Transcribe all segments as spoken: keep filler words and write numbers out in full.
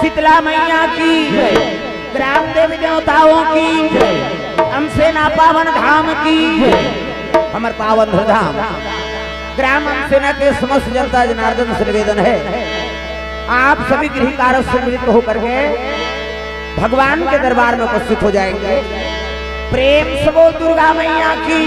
शीतला मैया की, ग्राम देवी देवताओं की, अमसेना पावन धाम की, हमर पावन धाम ग्राम अमसेना के समस्त जनता जनार्दन से निवेदन है, आप सभी गृह कार्य से निवृत्त होकर के भगवान के दरबार में उपस्थित हो जाएंगे। प्रेम से बोल दुर्गा मैया की।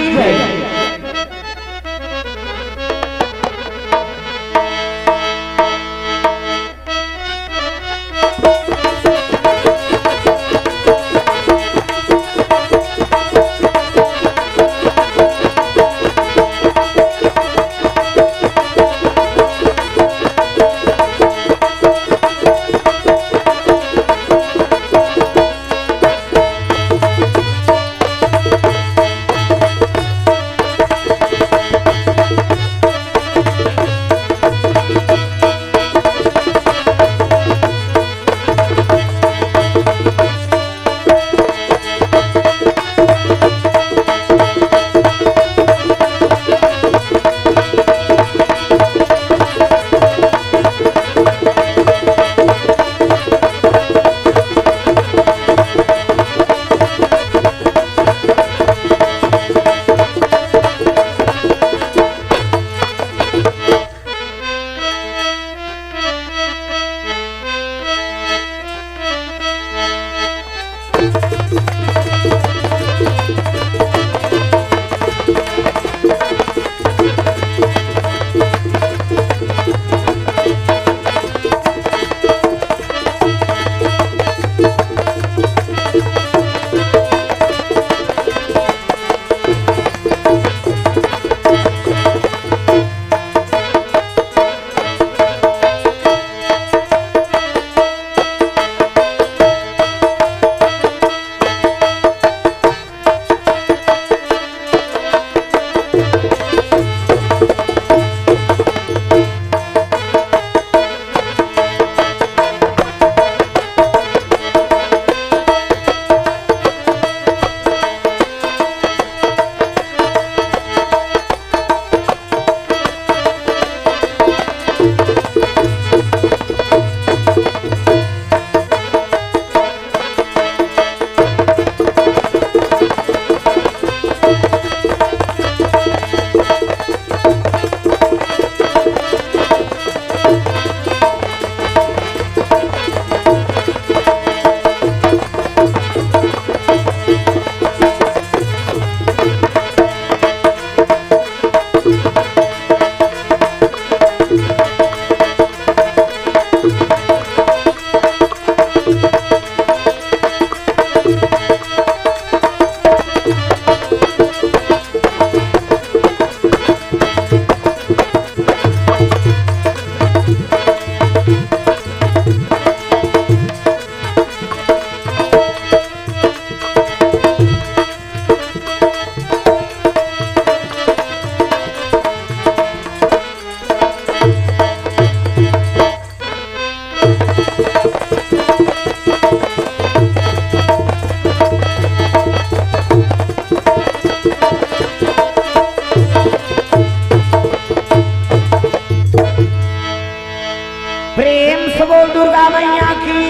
प्रेम से बोल दुर्गा मैया की।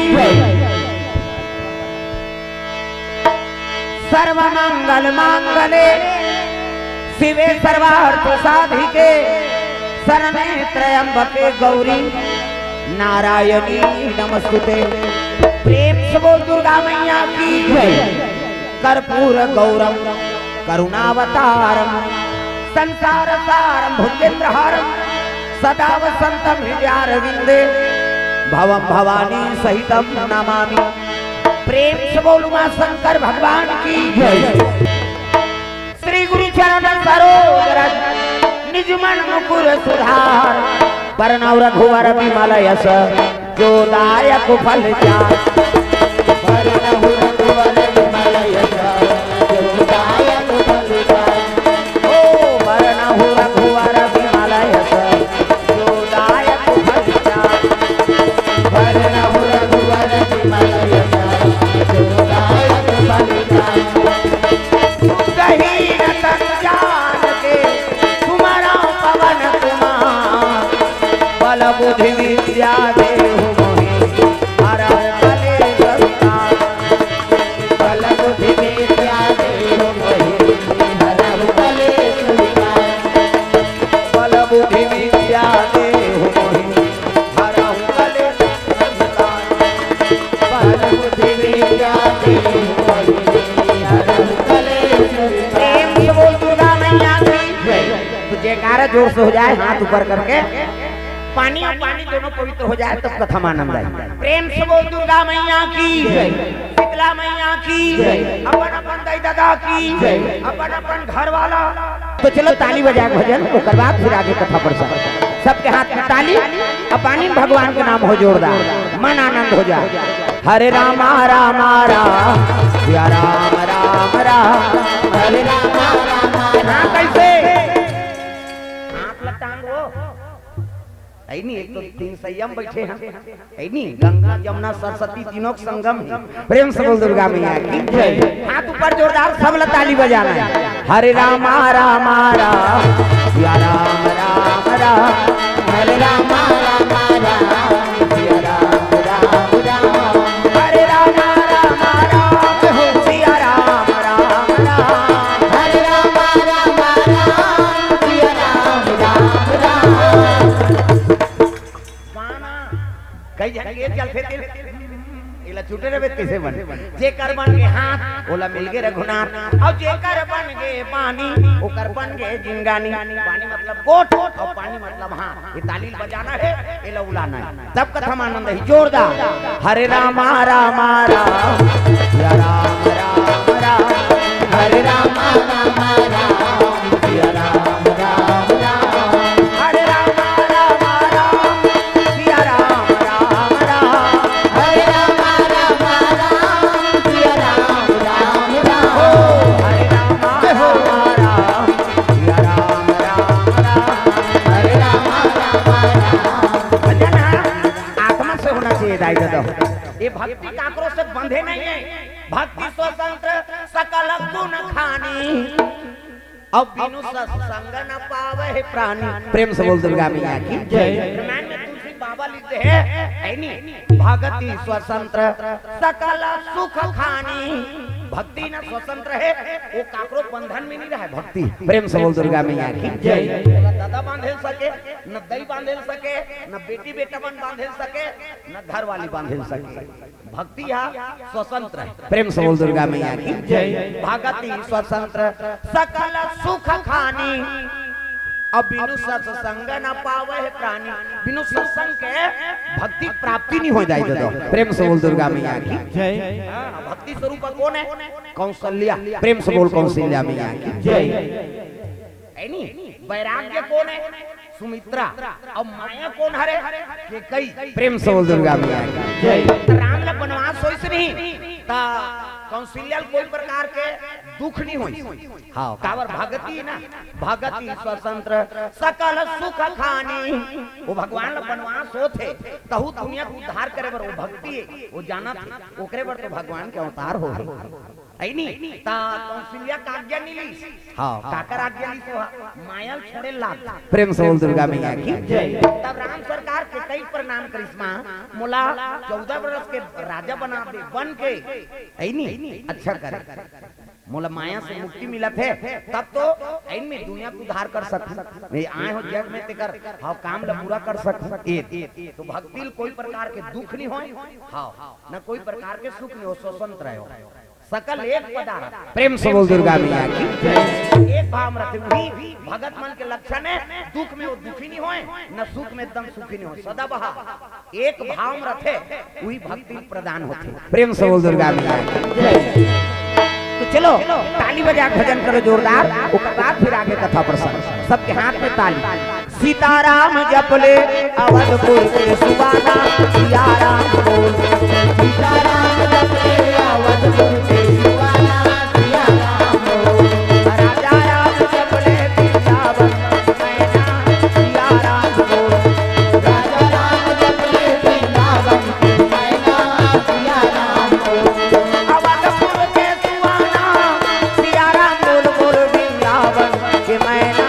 सर्व मंगल मांगले शिवे सर्वार्थ साधिके शरणे त्र्यंबके गौरी नारायणी नमस्तुते। प्रेम से बोल दुर्गा मैया की। कर्पूर गौरम करुणावतारम संसार सारम भुजगेंद्र हारम सदा वसंतम हृदयारविंदे भवम भवानी सहितम नमामि। प्रेम से बोल उमा शंकर भगवान की। श्री गुरु चरण सरोज रज निज मन मुकुर सुधार। बरनउँ रघुवर विमल यश जो दायक फल चार। बरनउँ रघुवर विमल यश जो दायक फल चार। ओ बरनउँ रघुवर विमल यश जो दायक फल चार। बरनउँ रघुवर विमल यश जो दायक फल चार। बुद्धहीन तन जान के सुमरउँ पवन कुमार। बल बुद्धि विद्या देहु मोहि हरहु कलेश विकार। बल बुद्धि विद्या देहु मोहि, हरहु कलेश विकार। बल बुद्धि विद्या देहु मोहि, हरहु कलेश विकार। बल बुद्धि विद्या देहु मोहि, हरहु कलेश विकार। प्रेम से बोल दुर्गा मैया की जय। तो जयकारा जोर से हो जाए, हाथ ऊपर करके। पानी और पानी दोनों पवित्र हो जाए, तब कथा में आनंद आए। प्रेम से बोल दुर्गा मैया की जय। शीतला मैया की जय। अपन अपन दाई दादा की जय। अपन अपन घर वाला। तो चलो ताली बजा के भजन, ओकर बाद फिर आगे कथा प्रसंग। सबके हाथ में ताली, और पानी में भगवान के नाम हो जोरदार, मन आनंद हो जाए। हरे रामा रामा राम, सिया राम राम राम, हरे रामा रामा राम। हाँ, कैसे? हाथ लग टांग वो। है नी, एक तो तीन संयम बैठे हैं। है नी, गंगा, जमुना, सरस्वती तीनों के संगम है। प्रेम से बोल दुर्गा मैया की जय। हाथ ऊपर जोरदार, सब ला ताली बजाना है। हरे रामा रामा राम, सिया राम राम राम, हरे रामा रामा राम, सिया राम राम राम। हरे रामा रामा राम, सिया राम राम राम। हरे रामा रामा राम, सिया राम राम राम। वाना। कई झन के चलथे तेल। एला छूटे रहे कैसे बन? जेकर बन गे हाथ, ओला मिल गे रघुनाथ। और जेकर बन गे पानी, ओकर बन गे जिंगानी। पानी मतलब गोठ, और पानी मतलब हाथ। ये ताली बजाना है, एला उलाना है। तब कथा में आनंद है, जोरदार। हरे रामा रामा राम, सिया राम राम राम, हरे रामा रामा राम, सिया राम राम राम, हरे रामा रामा राम, सिया राम राम राम, हरे रामा रामा राम, सिया राम राम राम, हरे रामा रामा राम, सिया राम राम राम, हरे रामा रामा राम। भजन ह आत्मा से होना चाहिए, दाई ददा। ये भक्ति काकरो से बंधे नहीं है। भक्ति स्वतंत्र सकल गुण खानी, अब बिनु सत्संग न पावे प्राणी। प्रेम से बोल दुर्गा मैया की जय। रामायण में तुलसी बाबा लिखते हैं, है नी, भक्ति स्वतंत्र सकल सुख खानी। भक्ति न स्वतंत्र है, वो काकरो बंधन में नहीं रहे भक्ति। प्रेम से बोल दुर्गा मैया की जय। न दादा बांधे सके, न दई बांधे सके, न बेटी बेटा मन बांधे सके, न घर वाली बांधे सके। भक्ति हा स्वतंत्र है। प्रेम से बोल दुर्गा मैया की जय। भगति स्वतंत्र सकल सुख खानी, अब बिनु सत्संग न पावे प्राणी। बिनु सत्संग के भक्ति प्राप्ति नहीं हो जाए ददा। प्रेम से बोल दुर्गा मैया की जय। हाँ, भक्ति स्वरूप कौन है? कौशल्या। प्रेम से बोल कौशल्या मैया की जय। है नी? वैराग्य कौन है? सुमित्रा। और माया कौन हरे? केकई। प्रेम से बोल दुर्गा मैया की जय। त राम ला बनवास होइस नहीं, त कौशल्या ल कोई प्रकार के दुख नहीं होइस। हाँ, काबर भगति ना, भगति स्वतंत्र सकल सुख खानी। वो भगवान ला बनवास होथे, तहू दुनिया के उद्धार करे बर वो भक्ति है, वो जानत है, ओकरे बर तो भगवान के अवतार हो है। है नी? ता कौशल्या का आज्ञा नहीं लीस। हाँ। काकर आज्ञा लीस हो? माया ल छोड़े लाग। प्रेम से बोल दुर्गा मैया की जय। तब राम सरकार केकई प्रणाम करिस, माँ, मोला चौदह बरस के राजा बना दे, बन के। है नी? अच्छा करे। मोला माया से मुक्ति मिलत है, तब तो है नी दुनिया के उद्धार कर सकूं। मैं आए हो जग में तेकर, हाँ, काम ला पूरा कर सकूं। ए, तो भक्ति ल कोई प्रकार के दुख नहीं होए। हाँ, न कोई प्रकार के सुख नहीं हो, स्वतंत्र रहो। सकल एक पदार्थ। प्रेम से बोल दुर्गा मैया की। एक भाव में रथे, वही भगत मन के लक्षण है। दुख में वो दुखी नहीं होए, न सुख में एकदम सुखी नहीं होए, सदा बहा एक भाव में रथे, वही भक्ति प्रदान होथे। प्रेम से बोल दुर्गा मैया की। तो चलो, ताली बजा के भजन करो जोरदार, ओकर बाद फिर आगे कथा प्रसंग। सबके हाथ में ताली। सीताराम जप ले अवधपुर के सुबाना, सियाराम बोल। सीताराम जप ले अवधपुर के सुबाना, सियाराम बोल। राजा राम जप ले वृंदावन मैना, सियाराम बोल। राजा राम जप ले वृंदावन मैना, सियाराम बोल। अवधपुर के सुबाना, सियाराम बोल, बोल वृंदावन के मैना,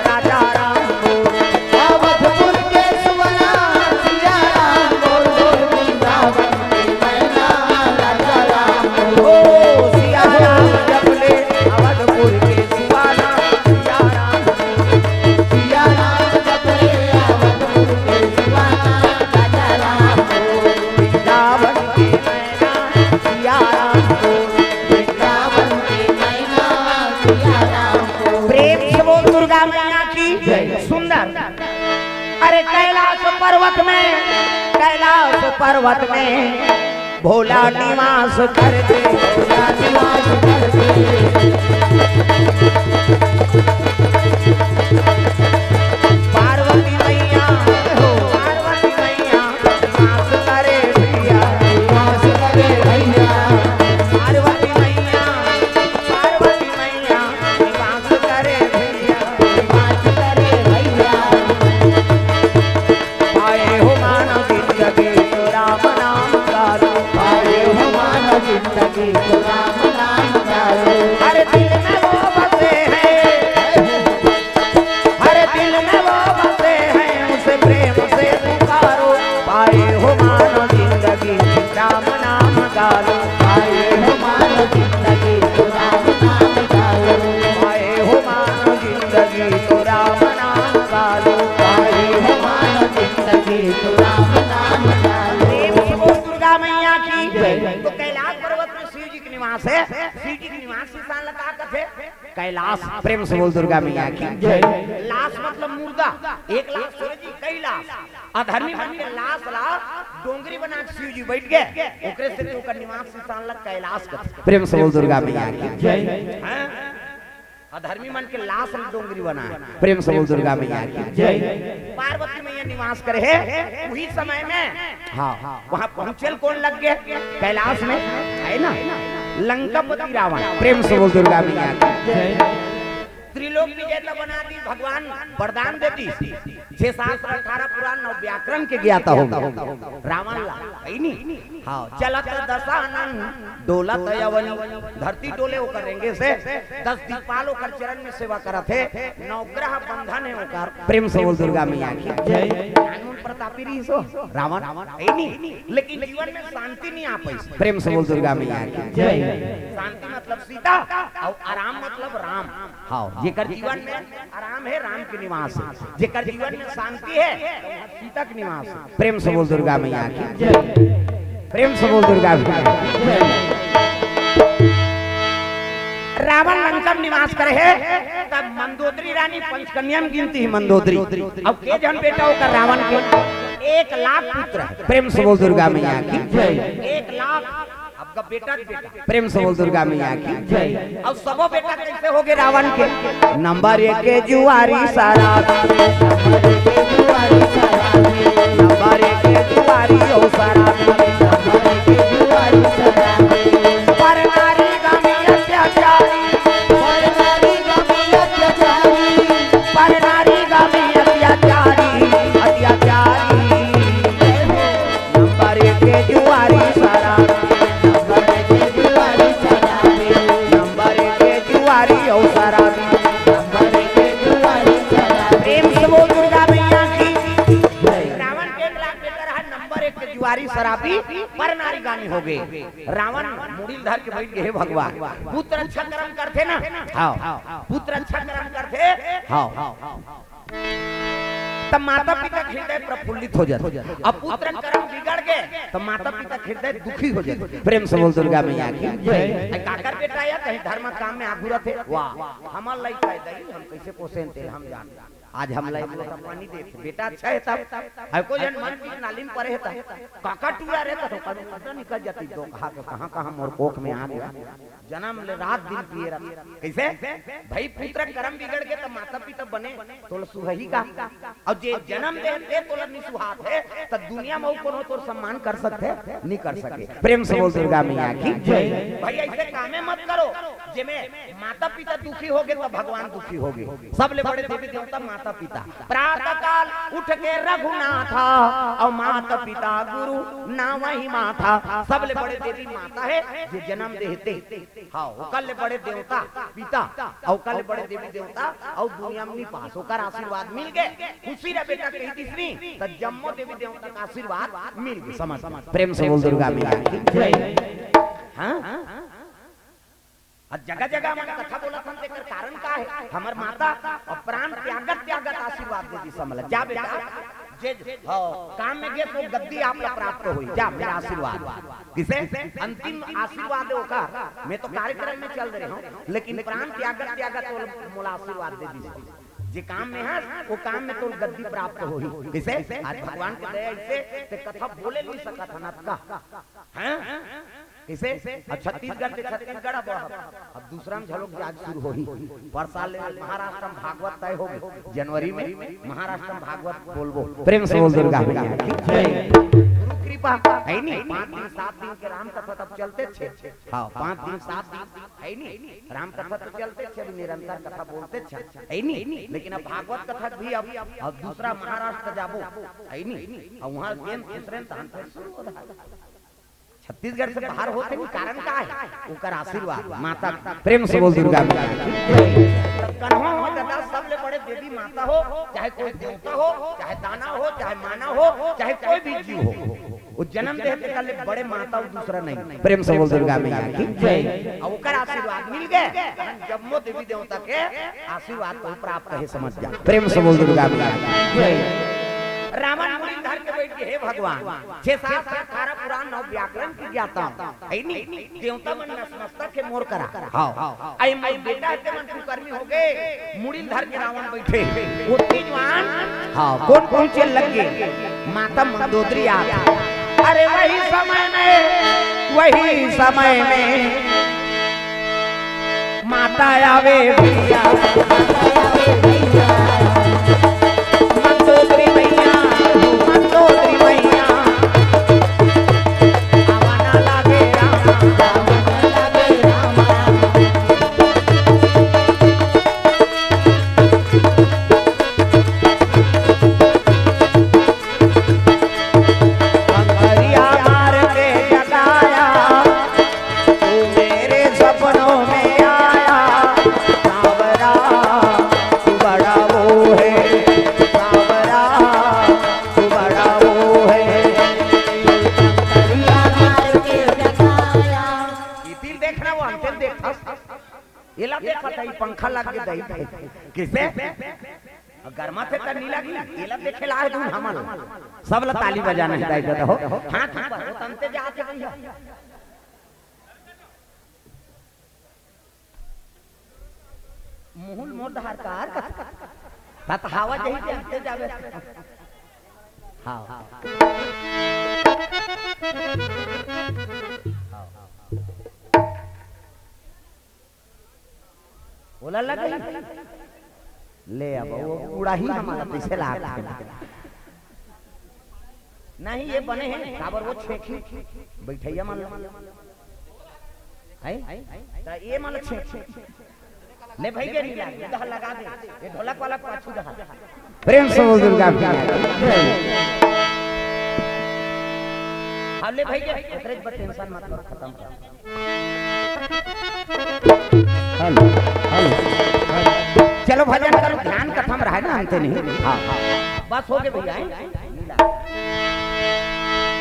राजा राम बोल। अवधपुर के सुबाना, सियाराम बोल, बोल पर्वत में भोला निवास करथे। भोला निवास करथे। पार्वती मैया, पार्वती मैया निवास करे भैया। निवास करे भैया। पार्वती मैया, पार्वती मैया निवास करे भैया। निवास करे भैया। पाए हो मानव जिंदगी तो राम नाम गालो। पाए हो मानव जिंदगी तो राम नाम गालो। हर दिल में वो बसे हैं, हर दिल में वो बसे हैं, उसे प्रेम से पुकारो। पाए हो मानव जिंदगी राम नाम गालो। पाए हो मानव जिंदगी तो राम नाम गालो। पाए हो मानव जिंदगी तो राम नाम गालो। पाए हो मानव जिंदगी तो राम नाम गालो। प्रेम से बोल दुर्गा मैया की जय। तो कैलाश पर्वत में शिव जी के निवास है। शिव जी के निवास के स्थान ला का कथे? कैलाश। प्रेम से बोल दुर्गा मैया की जय। लाश मतलब मुर्दा। एक लाश थोड़े जी, कई लाश। अधर्मी मन के लाश ला डोंगरी बना के शिव जी बैठ गए, ओकरे से तो ओकर निवास स्थान ला कैलाश कथे। प्रेम से बोल दुर्गा मैया की जय। हाँ? अधर्मी मन के लाश ला डोंगरी बना, प्रेम से बोल दुर्गा मैया की जय। पार्वती मैया निवास करे है उही समय में। हाँ, वहाँ पहुँचेल कोन लग गए? कैलाश में, है ना? लंकापति रावण। प्रेम से बोल दुर्गा मैया की जय। त्रिलोक विजेता बना दी भगवान, वरदान दे दी। छह शास्त्र, अठारह पुराण, नौ व्याकरण के ज्ञाता हो रावण ला, है नी? हाँ, चलत दशानन डोलत अवनी, धरती डोले ओकर रेंगे से, दस दिक्पाल ओकर चरण में सेवा करत हे, नौ ग्रह बंधन है ओकर। प्रेम से बोल दुर्गा मैया की जय। ज्ञान गुण प्रतापी रहिस हो रावण, है नी? लेकिन जीवन में शांति नहीं आ पाई। प्रेम से बोल दुर्गा मैया की जय। शांति मतलब सीता और आराम मतलब राम। हाँ, जेकर जीवन में आराम है, राम के निवास है। जेकर जीवन में शांति है, तो वहाँ सीता के निवास है। प्रेम से बोल दुर्गा मैया की जय। प्रेम से बोल दुर्गा मैया की जय। रावण लंका में निवास करे है, तब मंदोदरी रानी पंचकन्या में गिनती है मंदोदरी। अब के जन बेटा ओकर रावण के? एक लाख पुत्र है। प्रेम से बोल दुर्गा मैया की जय। एक लाख। अब का बेटा के बेटा। प्रेम से बोल दुर्गा मैया की जय। अब सबो बेटा कैसे हो गए रावण के? नंबर एक के जुआरी शराबी, नंबर एक के जुआरी शराबी, नंबर एक के जुआरी ओ शराबी, नंबर एक के जुआरी शराबी। पर नारी गामी अत्याचारी, पर नारी गामी अत्याचारी, पर नारी गामी अत्याचारी, अत्याचारी। नंबर एक के जुआरी शराबी, नंबर एक के जुआरी शराबी, नंबर एक के जुआरी अउ शराबी, नंबर एक के जुआरी शराबी। प्रेम से बोल दुर्गा मैया की। रावण के एक लाख बेटा रहा, नंबर एक के जुआरी शराबी, पर नारी गामी हो गए। रावण मुड़ी ल धर के बैठ गए, "हे भगवान, पुत्र अच्छा कर्म करथे ना?" हाँ। "पुत्र अच्छा कर्म करथे?" हाँ। त माता पिता के हृदय प्रफुल्लित हो जाथे। अब पुत्र कर्म बिगड़ गए, त माता पिता के हृदय दुखी हो जाथे। प्रेम से बोल दुर्गा मैया की जय। "ए, काकर बेटा या कहीं धर्म काम में आगू रथे?" "वाह, हमर लइका हे दई, हम कैसे पोसेन तेल हम जान। आज हम लाई लोटा पानी देथे, बेटा अच्छा है तब। है को जन मन की नाली में परे है तब। काका टूरा रहे तब, कदू कदू निकल जाती दो कहा के, कहाँ कहाँ मोर कोख में आ गया।" जन्म ले रात दिन पिए रहत। कैसे? भाई, पुत्र कर्म बिगड़ के त माता पिता बने, तोला सुहही का? अउ जे जन्म दे हे, तोला नि सुहात हे, त दुनिया में अउ कोनो तोर सम्मान कर सकथे? नि कर सके। प्रेम से बोल दुर्गा मैया की जय। भाई, ऐसे कामे मत करो, जेमे माता पिता दुखी हो गए, त भगवान दुखी हो गए। सबले बड़े देवी देवता माता पिता। प्रातः काल उठ के रघुनाथा, अउ माता पिता गुरु नावहि माथा। सबले बड़े देवी माता हे, जे जन्म देथे। हाँ, ओकर ले बड़े देवता पिता, अउ ओकर ले बड़े देवी देवता, अउ दुनिया में नि पास, ओकर आशीर्वाद मिल गए। खुशी रह बेटा, कही दिस नी, त जम्मो देवी देवता का आशीर्वाद मिल गए। समझ, प्रेम से बोल दुर्गा मैया की जय। हाँ? अउ जगह जगह मन कथा बोलत हन, तेकर कारण का हे? हमर माता अउ प्राण त्यागत त्यागत आशीर्वाद दे दिस हमला, "जा बेटा, जे, हाँ, काम में गे तो गद्दी आप ला प्राप्त होई, जा मेरा आशीर्वाद।" किसे? अंतिम आशीर्वाद हे ओकर। मैं तो कार्यक्रम में चल रहे हूँ, लेकिन प्राण त्यागत त्यागत वो मोला आशीर्वाद दे दिस। जे काम में हस, वो काम में तोर गद्दी प्राप्त होही। कइसे? आज भगवान के दया अइसे, ते कथा बोले नइ सकत हन, अतका। हैं? कइसे? अब छत्तीसगढ़ के छत्तीसगढ़ अब, अब दूसरा में घलोक जाग शुरू होही। परसा ले महाराष्ट्र में भागवत तय होगे, जनवरी में महाराष्ट्र में भागवत बोलबो। प्रेम से बोल दुर्गा मैया की जय। गुरु कृपा हे नी, पाँच दिन सात दिन के राम कथा तब चलते थे। हाँ, पाँच दिन सात दिन हे नी, राम कथा तो चलते थे, अभी निरंतर कथा बोलते थे, हे नी। लेकिन अब भागवत कथा भी अब, अब दूसरा महाराष्ट्र जाबो, हे नी, अब वहाँ गेंद फिसरे तहन फिर शुरू हो रहा। छत्तीसगढ़ से बाहर होथे नी, कारण का हे? ओकर आशीर्वाद, माता के। प्रेम से बोल दुर्गा मैया की। कन्हो हो दादा, सबले बड़े देवी माता हो, चाहे कोई देवता हो, चाहे दानव हो, चाहे मानव हो, चाहे कोई भी जीव हो, वो जन्म दे हे तेकर ले बड़े माता अउ दूसरा नहीं। प्रेम से बोल दुर्गा मैया की जय। अउ ओकर आशीर्वाद मिल गे, जम्मो देवी देवता के आशीर्वाद तो प्राप्त हे, समझ जा। प्रेम से बोल दुर्गा मैया की जय। रावण मुड़ी धर के बैठ गे, हे भगवान, छह शास्त्र, अठारह पुराण, नौ व्याकरण के ज्ञाता हूँ, हे नी? देवता मन नतमस्तक हे मोर करा। हाँ। अई मोर बेटा हे, ते मन कुकर्मी हो गे, मुड़ी धर के रावण बैठे। वो तेजवान, हाँ, कोन पहुँचे लग गे? माता मंदोदरी आत हे। अरे वही समय में, वही समय में माता आवे भैया, मंदोदरी मैया, मंदोदरी मैया, आवा ना लागे रामा, आवा ना लागे रामा। अंगरिया मार के जगाया, तू मेरे सपनों में आया, सांवरा, तू बड़ा वो है, सांवरा, तू बड़ा वो है। अंगरिया मार के जगाया। ये तीर देखना, वो हमके देखता। एला देखत हे, पंखा लग के दई। कइसे? गरमा थे त नी लगी, एला देखे ला हे धुन हमन। सब ला ताली बजाना हे दाई दादा हो। हाथ ऊपर, वो तंते जात हे भैया। मुहुल मोर धार कार का। तत हवा जही के अंते जावे। हाँ। ओला लगे? ले अब वो उड़ाही हमारा पीछे लाग। नहीं, ये बने हे, काबर वो छेंकी बैठइया मन ला। हैं? त ये मन ला छेंक। ले भाई के नी लागे, इधर लगा दे। ये ढोलक वाला पाछू दहा। प्रेम से बोल दुर्गा मैया। अब ले भाई के, ओकरे पर टेंशन मत कर, खत्म कर। Hello, hello, hello. चलो भजन करो, ध्यान कथा म रहय ना, अंते नहीं। हाँ, हाँ। बस हो गे भैया, हैं?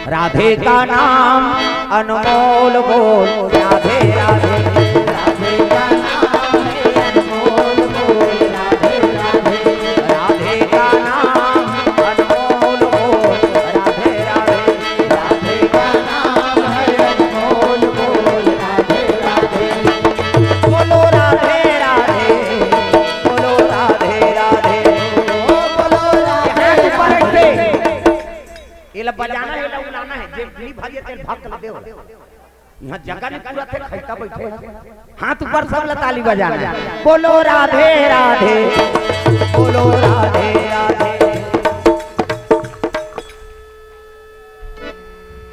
राधे का नाम अनमोल बोल, राधे राधे। राधे का नाम है अनमोल बोल, राधे राधे। राधे का नाम अनमोल बोल, राधे राधे। राधे का नाम है अनमोल बोल, राधे राधे। बोलो राधे राधे, बोलो राधे राधे, ओ बोलो राधे राधे। एला बजाना हे, एला उलाना हे, जे नी भजे तेल भक ल देव। इहाँ जगह नी पूरा थे, खैता बैठे हे। हाथ ऊपर सब ला ताली बजाना हे। बोलो राधे राधे, बोलो राधे राधे।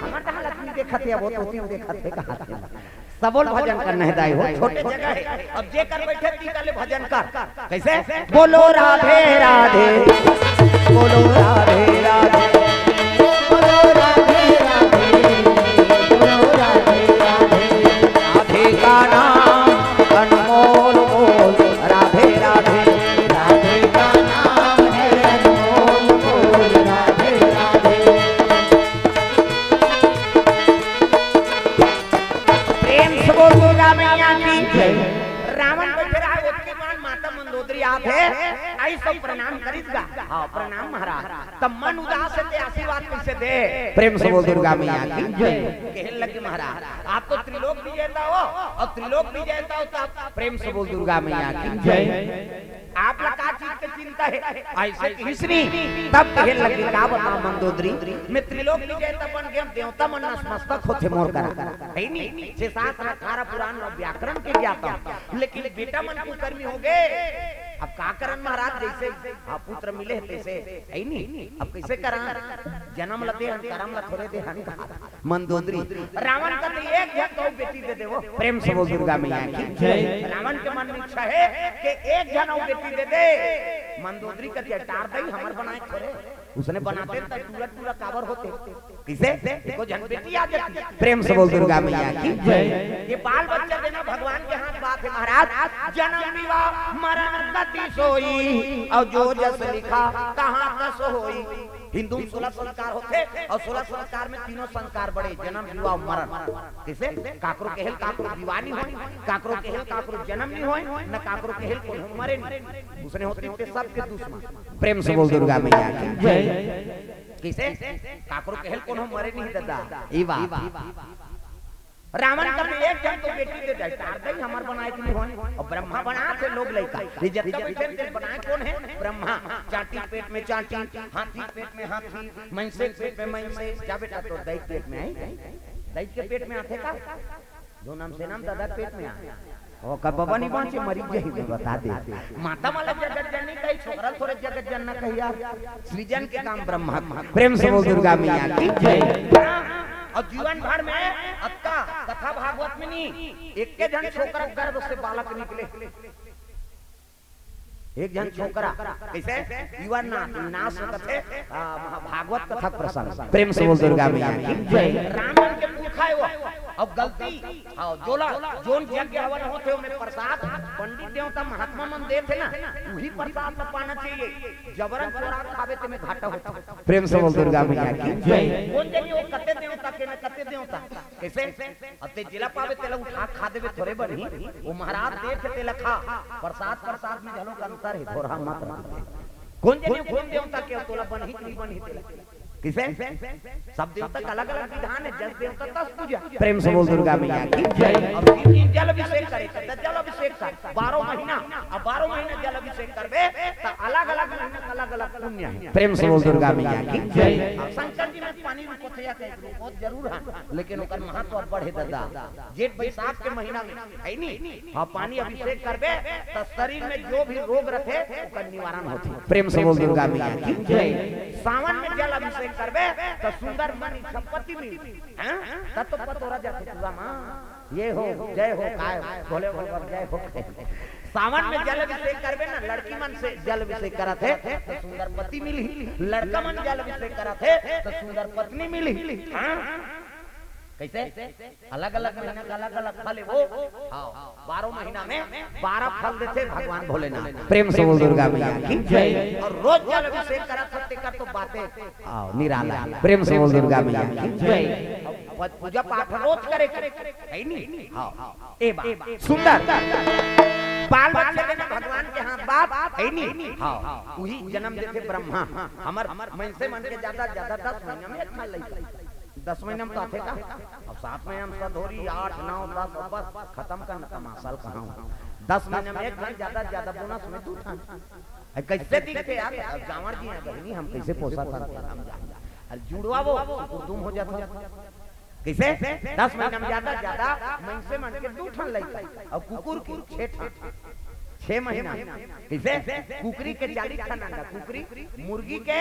हमर कहाँ लक्ष्मी देखत हे, वो तो तीन देखत हे, कहाँ थे? सबो ल भजन करना हे दाई हो, छोटे जगह हे। अब जे कर बैठे ती कर ले भजन कर। कइसे? बोलो राधे राधे, बोलो राधे राधे, बोलो राधे राधे, बोलो राधे राधे। राधे का नाम अनमोल बोल, राधे राधे। राधे का नाम है अनमोल बोल, राधे राधे। प्रेम से बोल दुर्गा मैया की जय। रावण बैठे रहा, ओतके बाद माता मंदोदरी आत हे, अइसे प्रणाम करिस गा। हाँ, प्रणाम महाराज। त मन उदास हे ते आशीर्वाद कइसे दे? प्रेम से बोल दुर्गा मैया की जय। कहे लगे महाराज, आप तो त्रिलोक विजेता हो, अउ त्रिलोक विजेता हो त आप प्रेम से बोल दुर्गा मैया की जय। आप ला का चीज के चिंता हे? अइसे कहिस नी, तब कहे लगे, का बतावंव मंदोदरी, मैं त्रिलोक विजेता बन गेंव, देवता मन नतमस्तक होथे मोर करा, हे नी? छह सात अठारह पुराण अउ व्याकरण के ज्ञाता हूँ, लेकिन बेटा मन कुकर्मी हो गे। अब का करन महाराज, जइसे हाँ पुत्र मिले हे तइसे, हे नी? अब कइसे करन? जनम ल दे हन, करम ल थोरे दे हन का? मंदोदरी, रावण कथे एक झन अउ बेटी दे दे वो। प्रेम से बोल दुर्गा मैया की जय। रावण के मन में इच्छा हे कि एक झन अउ बेटी दे दे। मंदोदरी कथे टार दई, हमर बनाए थोरे। उसने बनाते त टूरा टूरा काबर होते। कइसे? एको झन बेटी आ जाती। प्रेम से बोल दुर्गा मैया की जय। ये बाल बच्चा देना भगवान के हाथ बात हे महाराज। जनम विवाह मरण गति सोई, अउ जो जस लिखा तहाँ तस होई। हिंदू में सोलह संस्कार होथे अउ सोलह संस्कार में तीनों संस्कार बड़े, जनम, विवाह, मरण। कइसे? काकरो केहेल काकरो विवाह नी होय, काकरो केहेल काकरो जनम नी होय, न काकरो केहेल कोनो मरे नी। उसने होती ते सबके दुश्मन। प्रेम से बोल दुर्गा मैया की जय। कइसे? काकरो केहेल कोनो मरे नी ददा। ई बात। रावण कथे एक झन तो बेटी दे दे, टार दई हमर बनाए के नी होय। अउ ब्रह्मा बनाथे लोग लइका। ये जतका भी झन ते बनाए कोन हे? ब्रह्मा। चांटी पेट में चांटी, हाथी पेट में हाथी, मइनसे पेट में मइनसे। जा बेटा तोर दई पेट में आही, दई के पेट में आथे का? जो नाम से नाम ददा पेट में आए। ओ का बाबा नी बाँचे, मरी जाही, मैं बता दे। माता वाला जगत जननी कही, छोकरा थोरे जगत जनना कही यार। सृजन के काम ब्रह्मा। प्रेम से बोल दुर्गा मैया की जय। अउ जीवन भर में अतका कथा भागवत में नी, एके झन छोकरा गर्भ से बालक निकले। एक झन छोकरा, कइसे? युवा ना-, नाश कथे, आ, महा-, भागवत कथा प्रसंग। प्रेम से बोल दुर्गा मैया की जय। राम मन के पुरखा हे वो। अब गलती, हाँ, जोला, जोन यज्ञ हवन होथे, ओमे प्रसाद पंडित देवता महात्मा मन देथे ना, उही प्रसाद ल पाना चाहिए। जबरन चोरा खाबे ते में घाटा होथे। प्रेम से बोल दुर्गा मैया की जय। कोन जनी वो कते देवता के ना कते देवता। कइसे? अते जेला पाबे तेला उठा खा देबे थोरे बनही। वो महाराज देथे तेला खा। प्रसाद, प्रसाद में घलो अंतर हे, थोरा मत रख। कोन जनी कोन देवता के तोला बनही कि नहीं बनही तेला। कइसे? सब देवता का अलग-अलग विधान हे, जस देवता तस पूजा। प्रेम से बोल दुर्गा मैया की जय। अब तीन दिन जल अभिषेक करे, त जल अभिषेक कर, बारह महीना, अब बारह महीना जल अभिषेक करबे, त अलग-अलग महीना का अलग-अलग पुण्य हे। प्रेम से बोल दुर्गा मैया की जय। अब शंकर जी में पानी रुकोथे या कहीं रुकोथे जरूर हे, लेकिन ओकर महत्व अब बढ़े ददा। जेठ बैसाख के महीना में, हे नी? हाँ, पानी अभिषेक करबे, त शरीर में जो भी रोग रथे, ओकर निवारण होथे। प्रेम से बोल दुर्गा मैया की जय। सावन में जल अभिषेक करबे, त सुंदर मन इच्छा पति मिलही। हाँ? त तो पतोरा जाथे पूरा माँ। ये हो, जय हो, काय, भोले भोले बाबा, जय हो। सावन में जल अभिषेक करबे ना, लड़की मन से जल अभिषेक करत हे, त सुंदर पति मिलही। लड़का मन जल अभिषेक करत हे, त सुंदर पत्नी मिलही। हाँ? कइसे? अलग-अलग महीना का अलग-अलग फल हे वो। हाँ, बारह महीना में बारह फल देथे भगवान भोलेनाथ। प्रेम से बोल दुर्गा मैया की जय। अउ रोज जल अभिषेक करत हे, तेकर तो बाते, हाँ, निराला। प्रेम से बोल दुर्गा मैया की जय। अउ पूजा पाठ रोज करे, हे नी? हाँ, ए बात सुंदर। बाल बच्चा देना भगवान के हाथ बात, हे नी? हाँ, उही जनम देथे ब्रह्मा। हमर मनसे मन के जादा, जादा दस महीना में एक ठा लइका। दस महीना में तो आथे का? अब सात महीना में सधोरी, आठ, नौ, दस, अब बस खतम करना तमाशा ल कहावँव। दस महीना में एक ठन, जादा से जादा bonus में दू ठन। अरे कइसे दिखथे यार? अब जाँवर जी हे बहिनी, हम कइसे पोसत हन, हम जान। अरे जुड़वा वो, कुकुर दुम हो जाथे। कइसे? दस महीना में जादा से जादा मनसे मन के दू ठन लइका, अउ कुकुर के छह ठन। छह महीना। कइसे? कुकरी के चालीस ठन अंडा, कुकरी, मुर्गी के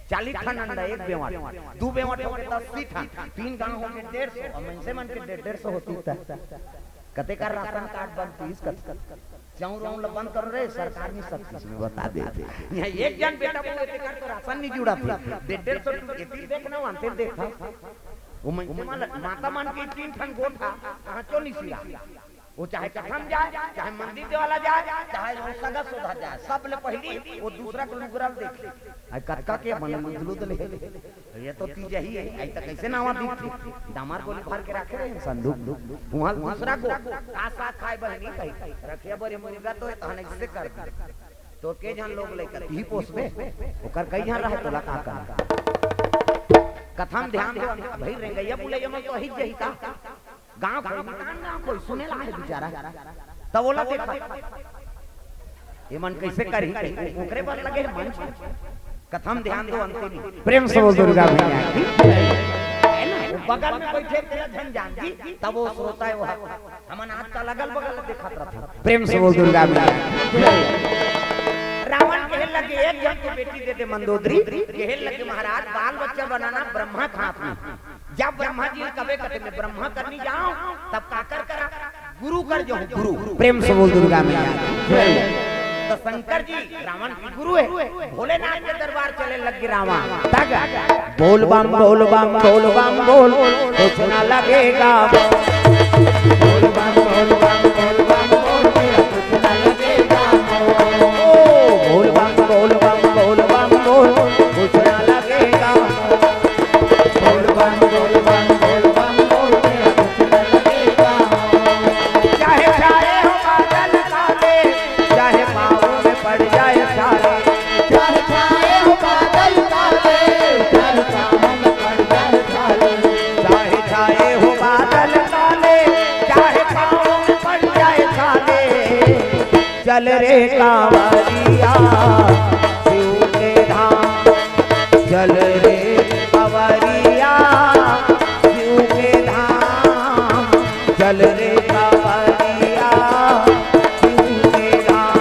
चालीस ठन अंडा एक बेंवट, दू बेंवट होगे त अस्सी ठन, तीन गाँव होगे डेढ़ सौ, अउ मनसे मन के डेढ़, डेढ़ सौ होतिस त कतेक राशन कार्ड बनतिस, कत-, चाउर वाउर ल बंद करो रे, सरकार नइ सकतिस, मैं बता देथँव। इहाँ एक झन बेटा बोले तेकर तो राशन नइ जुड़त हे, डेढ़, डेढ़ सौ टू एती देखना, वहाँ ते देखा। वो मनसे मन ल, माता मन के तीन ठन गोठा, कहाँ चो नइ सिरा। वो चाहे कथा म जाय, चाहे मंदिर देवाला जाय, चाहे वो सगा सोधा जाय, सबले पहिली वो दूसरा के लुगरा ल देखे। अई कतका के बने मंदलू दे ले, ये तो तीजा ही हे, अई त कइसे नावा दिखथे? डामर गोली भर के राखे रहे संदूक। उहाँ दूसरा को का साग खाय बर नइ कही, रखिया बरे मुर्गा तो तहन अइसे कर दे। तो के झन लोग लइका तिही पोसबे, ओकर कई झन रहे तोला का कर। कथा म ध्यान दे, भई रेंगइया बुलइया मन तो अहिच जही का। गाँव कोई, मकान गाँव कोई, सुने ला हे बिचारा। तब ओला देखा, ये मन कइसे करही, ओकरे बर लगे हे मंच। कथा म ध्यान दो अंतिम। प्रेम से बोल दुर्गा मैया की। हे ना, वो बगल म बइठे तेला झन जान जी, तब वो श्रोता हे वो। हमन आजकल अगल बगल देखत रथन। प्रेम से बोल दुर्गा मैया। रावण कहे लगे, एक झन के बेटी दे दे मंदोदरी, कहे लगे महाराज, बाल बच्चा बनाना ब्रह्मा के हाथ में। जब ब्रह्मा जी कबे कथे, मैं ब्रह्मा करनी जाऊं, तब काकर करा, गुरु कर जाऊं, गुरु। प्रेम से बोल दुर्गा मैया। तो शंकर जी रावण के गुरु हे, भोलेनाथ के दरबार चले लग गे रावण। तग बोल बम, बोल बम, बोल बम, बोल, कुछ ना लगेगा। बोल बम, बोल बम, बोल बम, बोल, तेरा कुछ ना लगेगा। ओ, बोल बम, बोल बम, बोल बम, बोल, कुछ ना लगेगा। बोल बम, बोल बम, बोल बम, बोल, तेरा कुछ ना लगेगा। चाहे छाए हो बादल काले, चाहे पाँव में पड़ जाए छाले। चाहे छाए हो बादल काले, चाहे पाँव में पड़ जाए छाले। चाहे छाए हो बादल काले, चाहे पाँव में पड़ जाए छाले। चल रे कांवरिया शिव के धाम, चल रे कांवरिया शिव के धाम, चल रे कांवरिया शिव के धाम।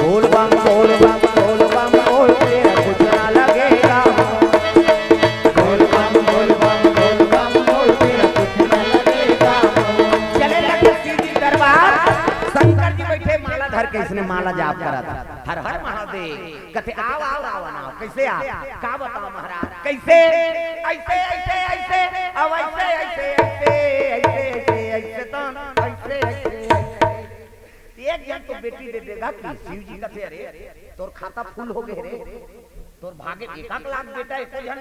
बोल बम, बोल बम, बोल बम, बोल, तेरा कुछ ना लगेगा। बोल बम, बोल बम, बोल बम, बोल, तेरा कुछ ना लगेगा। चले लगे शिव जी दरबार, शंकर जी बइठे माला धर के, अइसने माला जाप करत, हर हर महादेव। कथे, "आव, आव, रावण, आव।" कइसे आव? का बतावंव महाराज? कइसे? अइसे, अइसे, अइसे, अउ अइसे, अइसे, अइसे, अइसे, अइसे, अइसे, तो, अइसे, अइसे, अइसे। एक झन तो बेटी दे देगा कि? शिव जी कथे, "अरे, तोर खाता फुल हो गे रे, तोर भागे एक, एक लाख बेटा एको झन,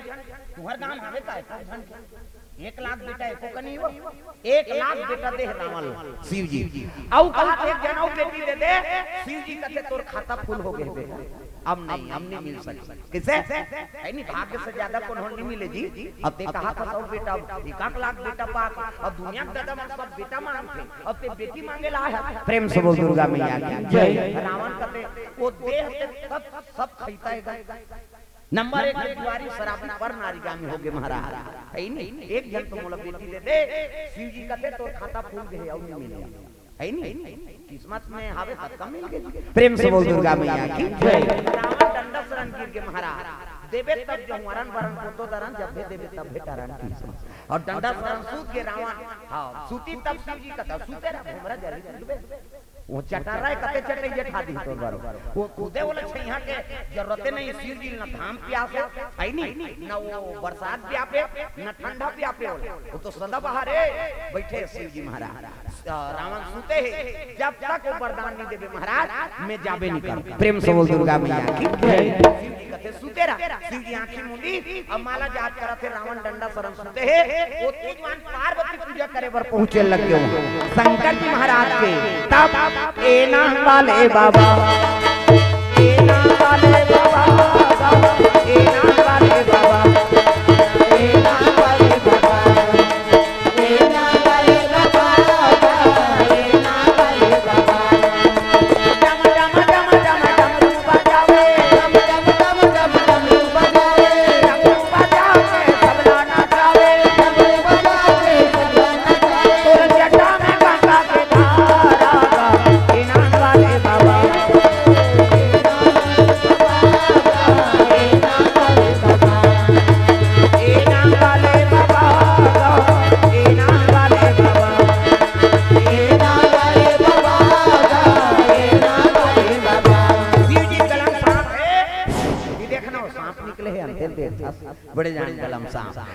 तुंहर गांव हवे का एको झन? एक लाख बेटा एको कनी हो?" एक लाख बेटा दे हे रावण ल शिव जी। अउ कहा, "एक झन अउ बेटी दे दे।" शिव जी कथे, "तोर खाता फुल हो गे बेटा, अब नहीं, अब नहीं मिल सके।" कइसे? हे नहीं, भाग्य से जादा कोनो नइ मिले जी। अब तें कहा था सब बेटा, एक, एक लाख बेटा पा, अब दुनिया के दादा मन सब बेटा मांगथे, अब तें बेटी मांगे ला आय हस। प्रेम से बोल दुर्गा मैया की जय। रावण कथे, "वो देह ते सब, सब खइता हे गा।" नंबर एक में जुआरी, शराबी, पर नारीगामी हो गे महाराज। हे नहीं, एक झन तो मोला बेटी दे दे। शिव जी कथे, "तोर खाता फुल गे हे, अउ नइ मिले।" हे नहीं, किस्मत में हवे तब का मिल गे। प्रेम से बोल दुर्गा मैया की जय। रावण डंडा सरन गिर गे महाराज। देबे तब जहुंवरन बरन, कोतो दरन, जब भी देबे तब भी टरन किस्मत। अउ डंडा सरन सूत गे रावण। हाँ, सूती तब शिव जी कथे, "सूते रह, घुमरा जरी चलबे।" वो चटर्रा हे, कते चटई जेठा दिही तोर बर। वो खुदे ओला छइहां के जरूरते नहीं, शिव जी ल ना घाम पियासे, हे नहीं, ना वो बरसात पियापे, ना ठंडा पियापे ओला। वो तो सदाबहार हे, बइठे हे शिव जी महाराज। अ, रावण सूते हे, जब तक वो वरदान नइ देबे महाराज, मैं जाबे नइ करंव। प्रेम से बोल दुर्गा मैया की जय। शिव जी कथे, "सूते रह।" शिव जी आंखी मूंदी, अब माला जाप करत हे, रावण डंडा सरन सूते हे। ओतके जुवार पार्वती पूजा करे बर पहुंचे लग गे। शंकर जी महाराज के तब, "ए नाम वाले बाबा, ए नाम वाले बाबा, ए नाम वाले बाबा, ए नाम वाले बाबा।"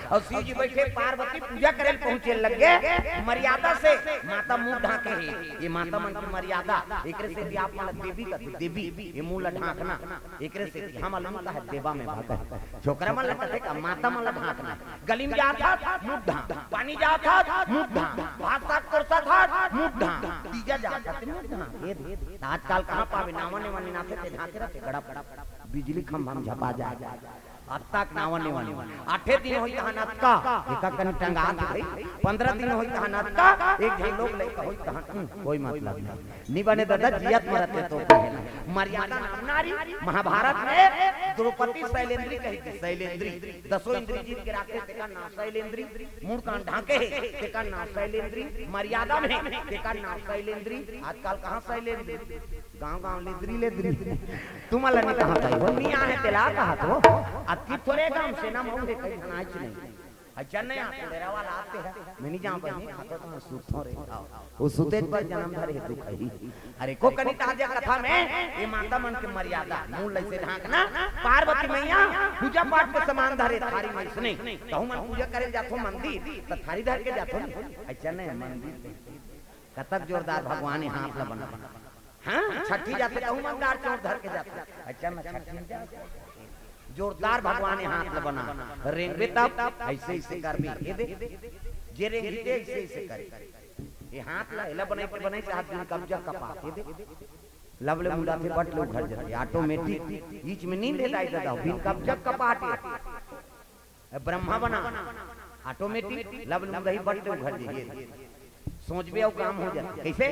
अउ शिव जी बइठे, पार्वती पूजा करे ल पहुंचे लग गे। मर्यादा से माता मुंह ढांके हे, ये माता मन के मर्यादा। एकरे सेती आप मन ला देवी कथे, देवी, ये मुंह ला ढांकना। एकरे सेती हमन ला कहे देवा में भा कहे। छोकरा मन ला कथे का माता मन ला ढांकना। गली में जात हस, मुंह ढांक, पानी जात हस, मुंह ढांक, भात साग परोसत हस, मुंह ढांक, तीजा जात हस, मुंह ढांक। ये दे। त आजकल कहां पाबे, नावा नेवा निनाथे ते ढांके रथे, गड़प, बिजली खंभा में झपा जाय। अतका के नावा नेवा निनाथे। आठे दिन होई तहां अतका, एका कनी टंगात भाई। पंद्रह दिन होई तहां अतका, एक झन लोग लइका होई तहां, हम्म, कोई मतलब नहीं। नी बने ददा, जियत मरत के तो कहे। मर्यादा नाम नारी, महाभारत में द्रौपदी शैलेंद्री कही थी, शैलेंद्री। दसों इंद्री जीत के राखे, तेकर नाम शैलेंद्री। मुड़ कान ढांके हे, तेकर नाम शैलेंद्री। मर्यादा में, तेकर नाम शैलेंद्री। आजकल कहां शैलेंद्री? गांव गांव लेदरी लेदरी। तुमन ला नी कहां भाई, वो नी आहे तेला कहा तो। अतकी थोरे गांव सेना मऊ हे, कहीं बनाइच नहीं। अच्छा नहीं, आप डेरा वाला आते हैं, मैं नी जांव बहिनी, खातो तो मैं सुतो रे। वो सुते पर जन्म धरे हे दुख ही। अरे को कनी ताजा कथा में, ये माता मन के मर्यादा, मुंह लइसे ढांकना। पार्वती मैया पूजा पाठ के सामान धरे थारी में इसने, कहूं मन पूजा करे जाथो मंदिर, त थारी धर के जाथो नहीं। अच्छा नहीं, मंदिर में कतक जोरदार भगवान ये हाथ ला बना। हां, छठी जाथे कहूं मन दार चौंक धर के जाथे। अच्छा मैं छठी में जाथे। जोरदार भगवान ये हाथ ला बना। रेंगबे तब अइसे अइसे करबे। ये दे। जे रेंगही ते अइसे अइसे करे। ये हाथ ला, एला बनाई के बनाई से हाथ दिन कब्जा कपा। ये दे। लब ले मुंडाथे, बट ले उघर जाथे। ऑटोमेटिक। बीच में नींद हे दाई ददा, बिन कब्जा कपाटे। ए, ब्रह्मा बना, ऑटोमेटिक, लब ले मुंडाही, बट ले उघर जाही। सोचबे अउ काम हो जाथे। कइसे?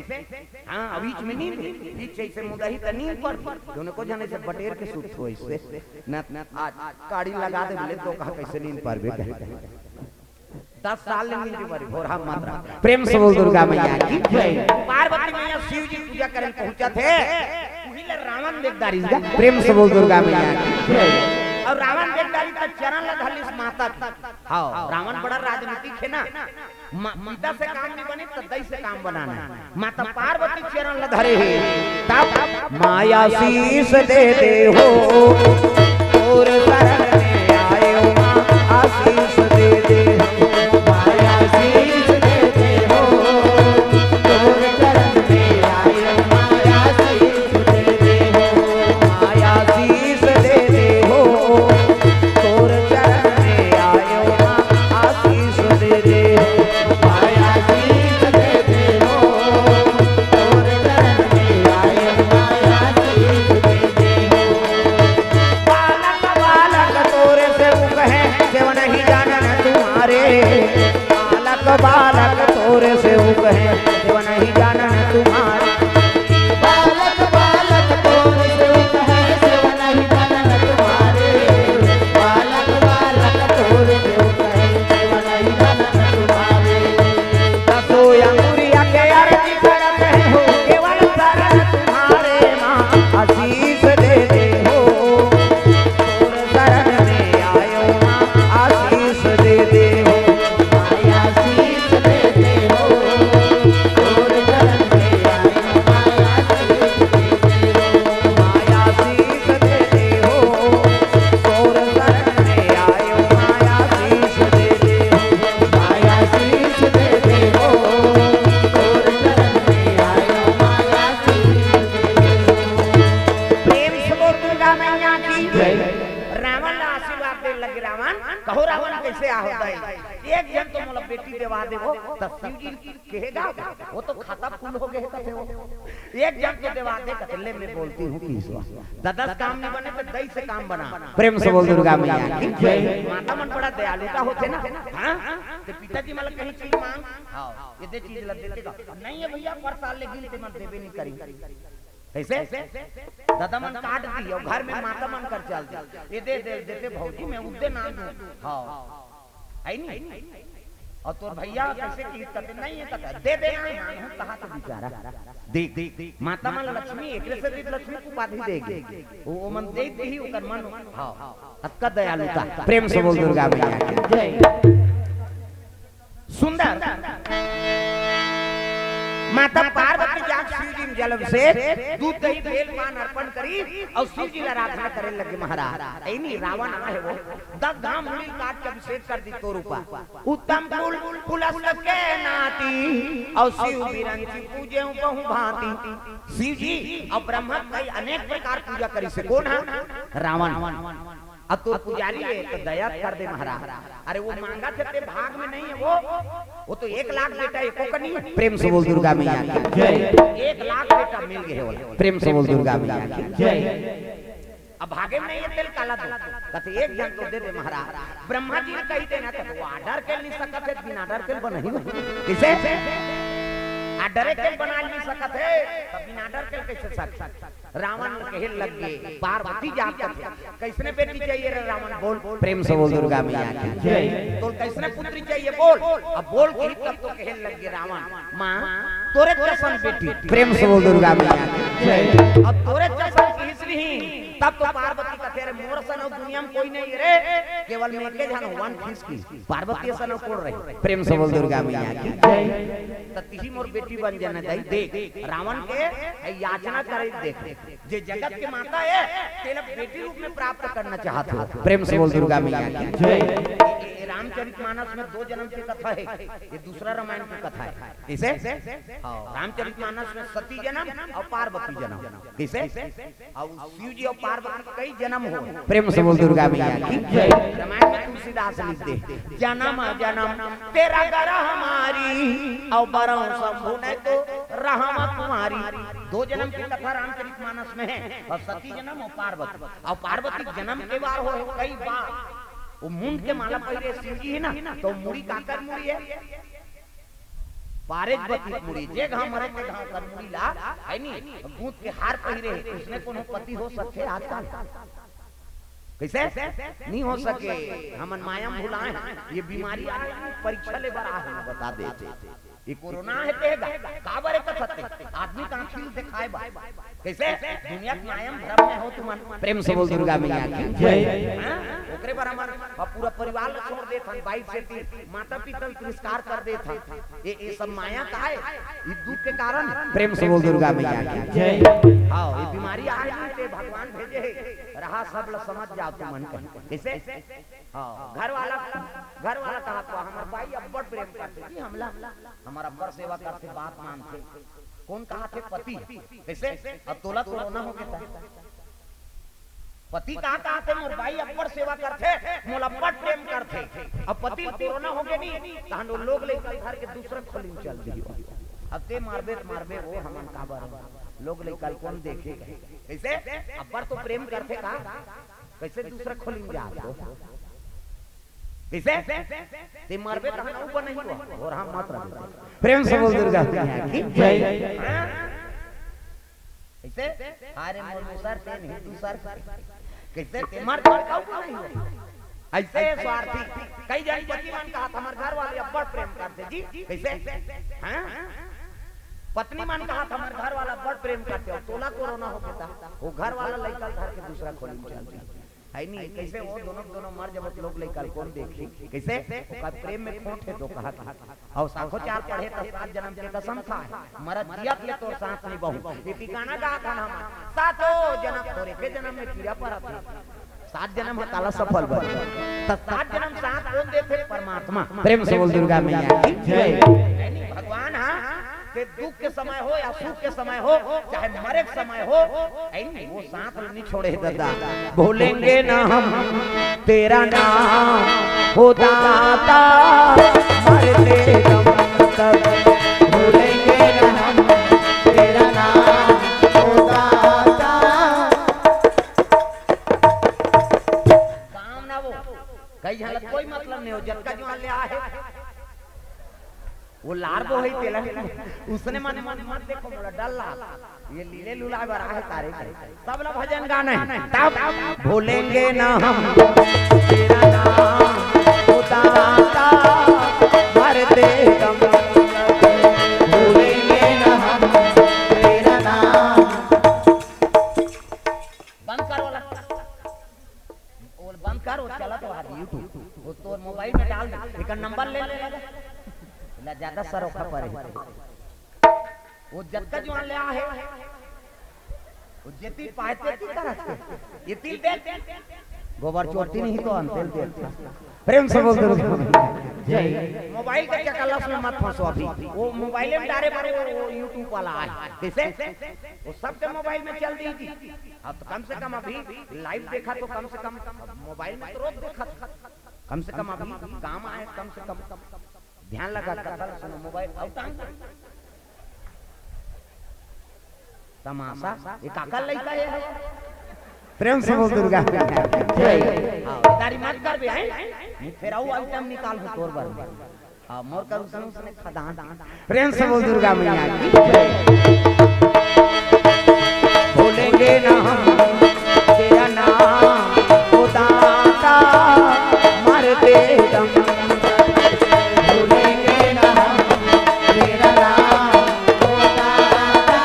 हां, अब बीच में नींद, बीच अइसे मुंडाही त नींद पर, दोनों को जाने से बटेर के सुत हो अइसे। न, न, आज काड़ी लगा दे बोले तो कहा कइसे नींद परबे। दस साल ले नींद परी, भोरहा मात्रा। प्रेम से बोल दुर्गा मैया की जय। पार्वती मैया शिव जी पूजा करे पहुंचथे, उही ले रावण देख डारिस गा। प्रेम से बोल दुर्गा मैया की जय। अउ रावण देख डारिस त चरण ला धर लिस माता के। हां, रावण बड़ा राजनीतिक हे ना। म-, पिता से काम नहीं बने त दई से काम बनाना हे। माता पार्वती चरण ल धरे हे, तब माया शीश दे दे हो, तोर शरण में आए हो माँ, आशीष दे दे हो। माया शीश दे दे हो, तोर शरण में आए हो माँ, आशीष दे दे हो। माया शीश दे दे हो, तोर चरण में आए हो माँ, आशीष दे दे हो। माया शीश दे दे हो, तोर चरण में आए हो माँ, आशीष दे दे हो। बालक बालक तोरे सेवक हैं, सेव नहीं जानन तुम्हारे। बालक बालक तोरे सेवक हैं, सेव नहीं जानन तुम्हारे। बालक बालक तोरे सेवक हैं, सेव नहीं जानन तुम्हारे। बालक बालक तोरे सेवक हैं, सेव नहीं जानन तुम्हारे। दसो अंगुरिया के अर्जी करत हैं हो, केवल शरण तुम्हारे माँ, आशीष दे दे हो। तोर शरण में आयो माँ, आशीष दे दे हो। माया आशीष दे दे हो। तोर शरण में आयो माँ, आशीष दे दे हो। माया आशीष दे दे हो। तोर शरण में आयो माँ, आशीष दे दे हो। माया आशीष दे दे हो। तोर शरण में आयो माँ, आशीष दे दे हो। प्रेम से बोल दुर्गा मैया की जय। रावण ला आशीर्वाद दे लगे, रावण कहो, रावण कइसे आहो दाई? एक झन तो मोला बेटी देवा देबो, त शिव जी कहेगा, वो तो खाता फुल हो गए कथे वो। एक झन तो देवा दे, कथे ले मैं बोलती हूँ कि ईश्वर। ददस काम नहीं बने तो दई से काम बना। प्रेम से बोल दुर्गा मैया की जय। माता मन बड़ा दयालुता होथे ना। हाँ? तो पिताजी मन ला कहीं चीज मांग, हाँ, ये दे चीज ला देथे का? नहीं है भैया, पर साल ले गिनते मन देबे नहीं करी। कइसे? ददा मन काट दी अउ घर में माता मन कर चल दी। ये दे, दे, देते भौजी, मैं उद्दे ना दूं। हाँ। है नहीं? अउ तोर भैया कइसे की कते नहीं है, कते दे देना है, मानहूं कहा तो बेचारा। देख, माता मन लक्ष्मी, एकरे से भी लक्ष्मी को उपाधि देगे। वो, वो मन दे दी, ओकर मन, हाँ। अतका दयालुता। प्रेम से बोल दुर्गा मैया की जय। सुंदर। माता पार्वती जाके शिव जी म जल अभिषेक, दूध दही बेल पान अर्पण करी अउ शिव जी ला आराधना करे लगे महाराज। ऐनी रावण आहे वो, दस धाम मुड़ी काट के अभिषेक कर दी तोर ऊपर। उत्तम कुल पुलस्त के नाती, अउ शिव बिरंची पूजे बहु भांति। शिव जी अउ ब्रह्मा कई अनेक प्रकार पूजा करिसे। कोन हा? रावण। अब तो पुजारी है तो दया कर दे महाराज। अरे वो मांगा थे ते भाग में नहीं है वो, वो तो एक लाख बेटा एको का नहीं है। प्रेम से बोल दुर्गा मैया की। जय। एक लाख बेटा मिल गए वो। प्रेम से बोल दुर्गा मैया की। जय। अब भागे में नहीं है तेल काला दो, कथे एक जन तो दे दे महाराज। ब्रह्मा जी ने कही देना तो वो ऑर्डर के नहीं सकत है, बिना ऑर्डर के बना ही नहीं। किसे? ऑर्डर के बना नहीं सकत है, तो बिना ऑर्डर के कैसे सकत? रावण कहे लग गे, पार्वती जात कथे, "कैसने बेटी चाहिए रे रावण, बोल।" प्रेम से बोल दुर्गा मैया की। जय। "तो कैसने पुत्री चाहिए, बोल।" अब बोल के ही तब तो कहे लग गे रावण, "माँ, तोरे जसन बेटी।" प्रेम से बोल दुर्गा मैया की। जय। अब तोरे जसन की इसलिए ही तब तो पार्वती कथे, "रे मोर सन दुनिया में कोई नहीं रे, केवल मैं एके झन हवन खींच की।" पार्वती सन कोन रहे? प्रेम से बोल दुर्गा मैया की। जय। त तिही मोर बेटी बन जाना दाई। देख, रावण के याचना करे, देख, जे जगत के माता है, तेला बेटी रूप में प्राप्त करना चाहत हो। प्रेम से बोल दुर्गा मैया की। जय। ये, ये रामचरित मानस में दो जन्म की कथा है, ये दूसरा रामायण की कथा है। इसे? हाँ, रामचरित मानस में सती जन्म अउ पार्वती जन्म। किसे? अउ शिव जी अउ पार्वती कई जन्म हो। प्रेम से बोल दुर्गा मैया की। जय। रामायण में तुलसीदास लिख दे, "जन्म जन्म तेरा गर हमारी, अउ बरौ शंभु नहीं तो रहम कुमारी।" दो जन्म की कथा रामचरित मानस में है, अउ सती जन्म अउ पार्वती। अउ पार्वती जन्म के बार हो, हो कई बार। वो मुंड के माला पहिरे शिव जी है ना, तो मुड़ी काकर मुड़ी है? पारेज बती मुड़ी, जे घाव मरे ते घाव कर मुड़ी ला, है नी? गूंथ के हार पहिरे हे, उसने कोनो पति हो सकथे आजकल? कैसे? नहीं हो सके। हमन माया में भुलाए, ये बीमारी आ रही, परीक्षा ले बर आहे, बता दे। ये कोरोना है तेगा, काबर एकत हते? आदमी का आँखी दिखाए बा। कैसे? दुनिया के माया में भ्रम में हो तुमन। प्रेम से बोल दुर्गा मैया की। जय। हाँ? ओकरे बर हमर पूरा परिवार ला छोड़ देथन, बाइक से तीन, माता पिता ला तिरस्कार कर देथन। ये, ये सब माया का है, ये दुख के कारण। प्रेम से बोल दुर्गा मैया की। जय। हाँ, ये बीमारी आ रही है, भगवान भेजे है, रहा सब ला समझ जाओ तुमन कहीं। कैसे? हाँ, घर वाला, घर वाला कहा तो हमर बाई अब्बड़ प्रेम करथे जी हमला, हमर अब्बड़ सेवा करथे, बात मानथे। कोन कहा थे? पति। कैसे? अब तोला कोरोना हो गया था। पति का कहा थे? मोर बाई अब्बड़ सेवा करथे, मोला अब्बड़ प्रेम करथे। अब पति कोरोना हो गया नहीं, तहन वो लोग लइका घर के दूसरा खोली में चल दियो। अब ते मारबे त मारबे, वो हमन काबर, लोग लइका ल कोन देखे? कैसे? अब्बड़ तो प्रेम करथे का? कैसे दूसरा खोली में जा तो? कैसे? ते मरबे तहन ऊपर नहीं हुआ, और हम मत रहे। प्रेम से बोल दुर्गा मैया की जय। हाँ? कैसे? अरे मोर मुसर ते नहीं दूसर। कैसे? ते मर तो का ऊपर नहीं हुआ। ऐसे स्वार्थी। कई जन पति मन कहा था, "हमर घर वाले अब्बड़ प्रेम करथे जी।" कैसे? हाँ? पत्नी मन कहा था, "हमर घर वाला अब्बड़ प्रेम करथे।" तोला कोरोना हो गया था, वो घर वाला लइका घर के दूसरा खोली में चल दिया। है नहीं, कैसे वो दोनों, दोनों मर जब लोग लइका ल कोन देखी? कैसे? ओकर प्रेम में खोट है तो कहा कि, "अउ साखो चार पढ़े त सात जन्म के कसम खाए, मरत जियत ले तोर साथ निभाहूं।" ये ठिकाना कहा था ना हमार, सातों जन्म तोरे के जन्म में कीड़ा पड़ा था। सात जन्म ह ताला सफल बन। त सात जन्म साथ कोन देथे? परमात्मा। प्रेम से बोल दुर्गा मैया की जय। है नहीं, भगवान हाँ, ते दुख के समय हो या सुख के समय हो, चाहे मरे के समय हो, ऐ नहीं, वो साथ नहीं छोड़े दादा। भूलेंगे ना हम तेरा नाम, हो दाता, मरते दम तक। भूलेंगे ना हम तेरा नाम, हो दाता। काम ना वो, कई झन ला कोई मतलब नहीं हो, जतका जुआन ले आहे। वो लार बो है तेला। उसने मने मने मत देखो, मोला डर ला। ये लीले लुलाए बर आहे तारे के। तबला भजन गाना है। तब भूलेंगे ना हम तेरा नाम, ओ दाता, मरते दम तक। भूलेंगे ना हम तेरा नाम। बंद करो ला। वो बंद कर, वो चला तो आज YouTube। वो तोर मोबाइल में डाल दे। एक नंबर ले ले लगा। ला ज्यादा सरोखा परे। वो जतका जुआन ले आहे, वो जेती पाए तेती करत हे। ये तिल दे, गोबर चोटी नहीं तो अंतिल दे। प्रेम से बोल दुर्गा मैया की जय। मोबाइल के चकल्लस में मत फंसो अभी। वो मोबाइल में डारे पर वो, वो YouTube वाला आहे। कैसे? वो सबके मोबाइल में चल दी थी। अब तो कम से कम अभी लाइव देखा तो कम से कम, अब मोबाइल में तो रोज देखा था। कम से कम अभी काम आए, कम से कम ध्यान लगा, कथा ल सुनो, मोबाइल अउ टांग। तमाशा, ये काकर लइका हे? प्रेम से बोल दुर्गा मैया की जय। हाँ, दारी मत कर बे, हैं? फेर अउ आइटम निकाल हूँ तोर बर। हाँ, मोर कर उसने, उसने खदान। प्रेम से बोल दुर्गा मैया की जय। भूलेंगे ना हम तेरा नाम, ओ दाता, मरते दम तक। भूलेंगे ना हम तेरा नाम, ओ दाता,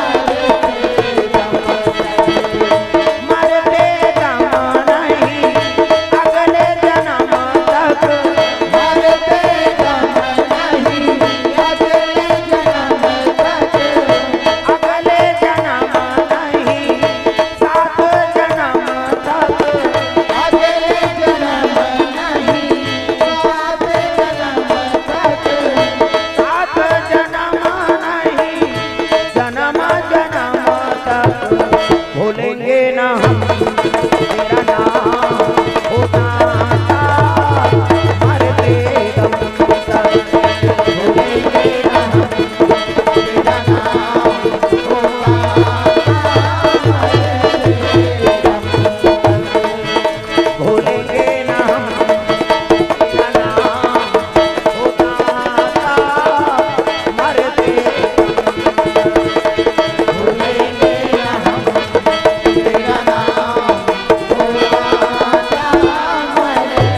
मरते दम तक। मरते दम नहीं, अगले जन्म तक। मरते दम नहीं, अगले जन्म तक। अगले जन्म नहीं, सात जन्म तक। अगले जन्म नहीं, सात जन्म तक। सात जन्म नहीं, जन्म जन्म तक। भूलेंगे ना हम तेरा नाम, ओ दाता, मरते दम तक। भूलेंगे ना हम तेरा नाम, ओ दाता, मरते दम तक। भूलेंगे ना हम तेरा नाम, ओ दाता, मरते दम तक। भूलेंगे ना हम तेरा नाम, ओ दाता, मरते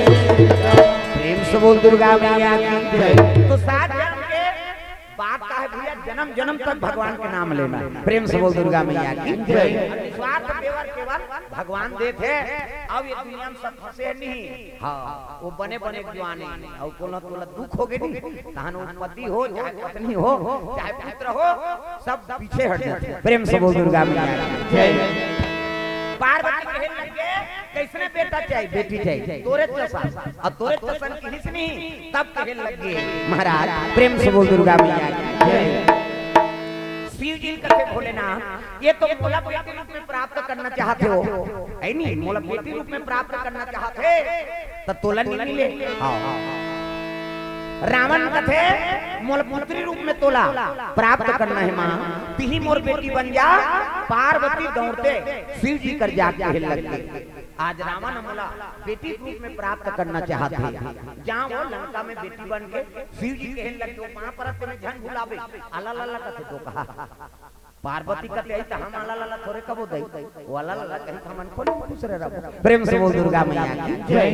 दम तक। प्रेम से बोल दुर्गा मैया की जय। तो सात जन्म के बात का है भैया, जन्म जन्म तक भगवान के नाम लेना। प्रेम से बोल दुर्गा मैया की जय। निस्वार्थ सेवा केवल भगवान देथे। अब ये दुनिया में सब फंसे नहीं। हाँ, वो बने बने जुआन हे। अउ कोनो तोला दुख होगे नहीं, तहन वो पति हो, चाहे पत्नी हो, चाहे पुत्र हो, सब पीछे हट जाथे। प्रेम से बोल दुर्गा मैया की जय। पार्वती कहे लगे, कैसने बेटा चाही, बेटी चाही, तोरे जैसा। अउ तोरे जैसन किहिस नहीं, तब कहे लगे। महाराज, प्रेम से बोल दुर्गा मैया की जय। शिव जी कथे भोलेनाथ, ये तो मोला बेटी रूप में प्राप्त करना चाहत हो, है नी? मोला बेटी रूप में प्राप्त करना चाहत हे, त तोला नहीं मिले। हाँ। रावण कथे, मोला पुत्री रूप में तोला प्राप्त करना हे माँ, तिही मोर बेटी बन जा। पार्वती दौड़ते शिव जी कर जाके कहे लगे। आज रावण मोला बेटी के रूप में प्राप्त करना चाहत हे। जहाँ वो लंका में बेटी बन के शिव जी कहे लगे, वो पाँव परत में झन भुलावे। अला लला कथे तो कहा। पार्वती कथे आई त हम अला लला थोरे कबो दई। वो अला लला कही त हमन खोली खुश रह रहो। प्रेम से बोल दुर्गा मैया की जय।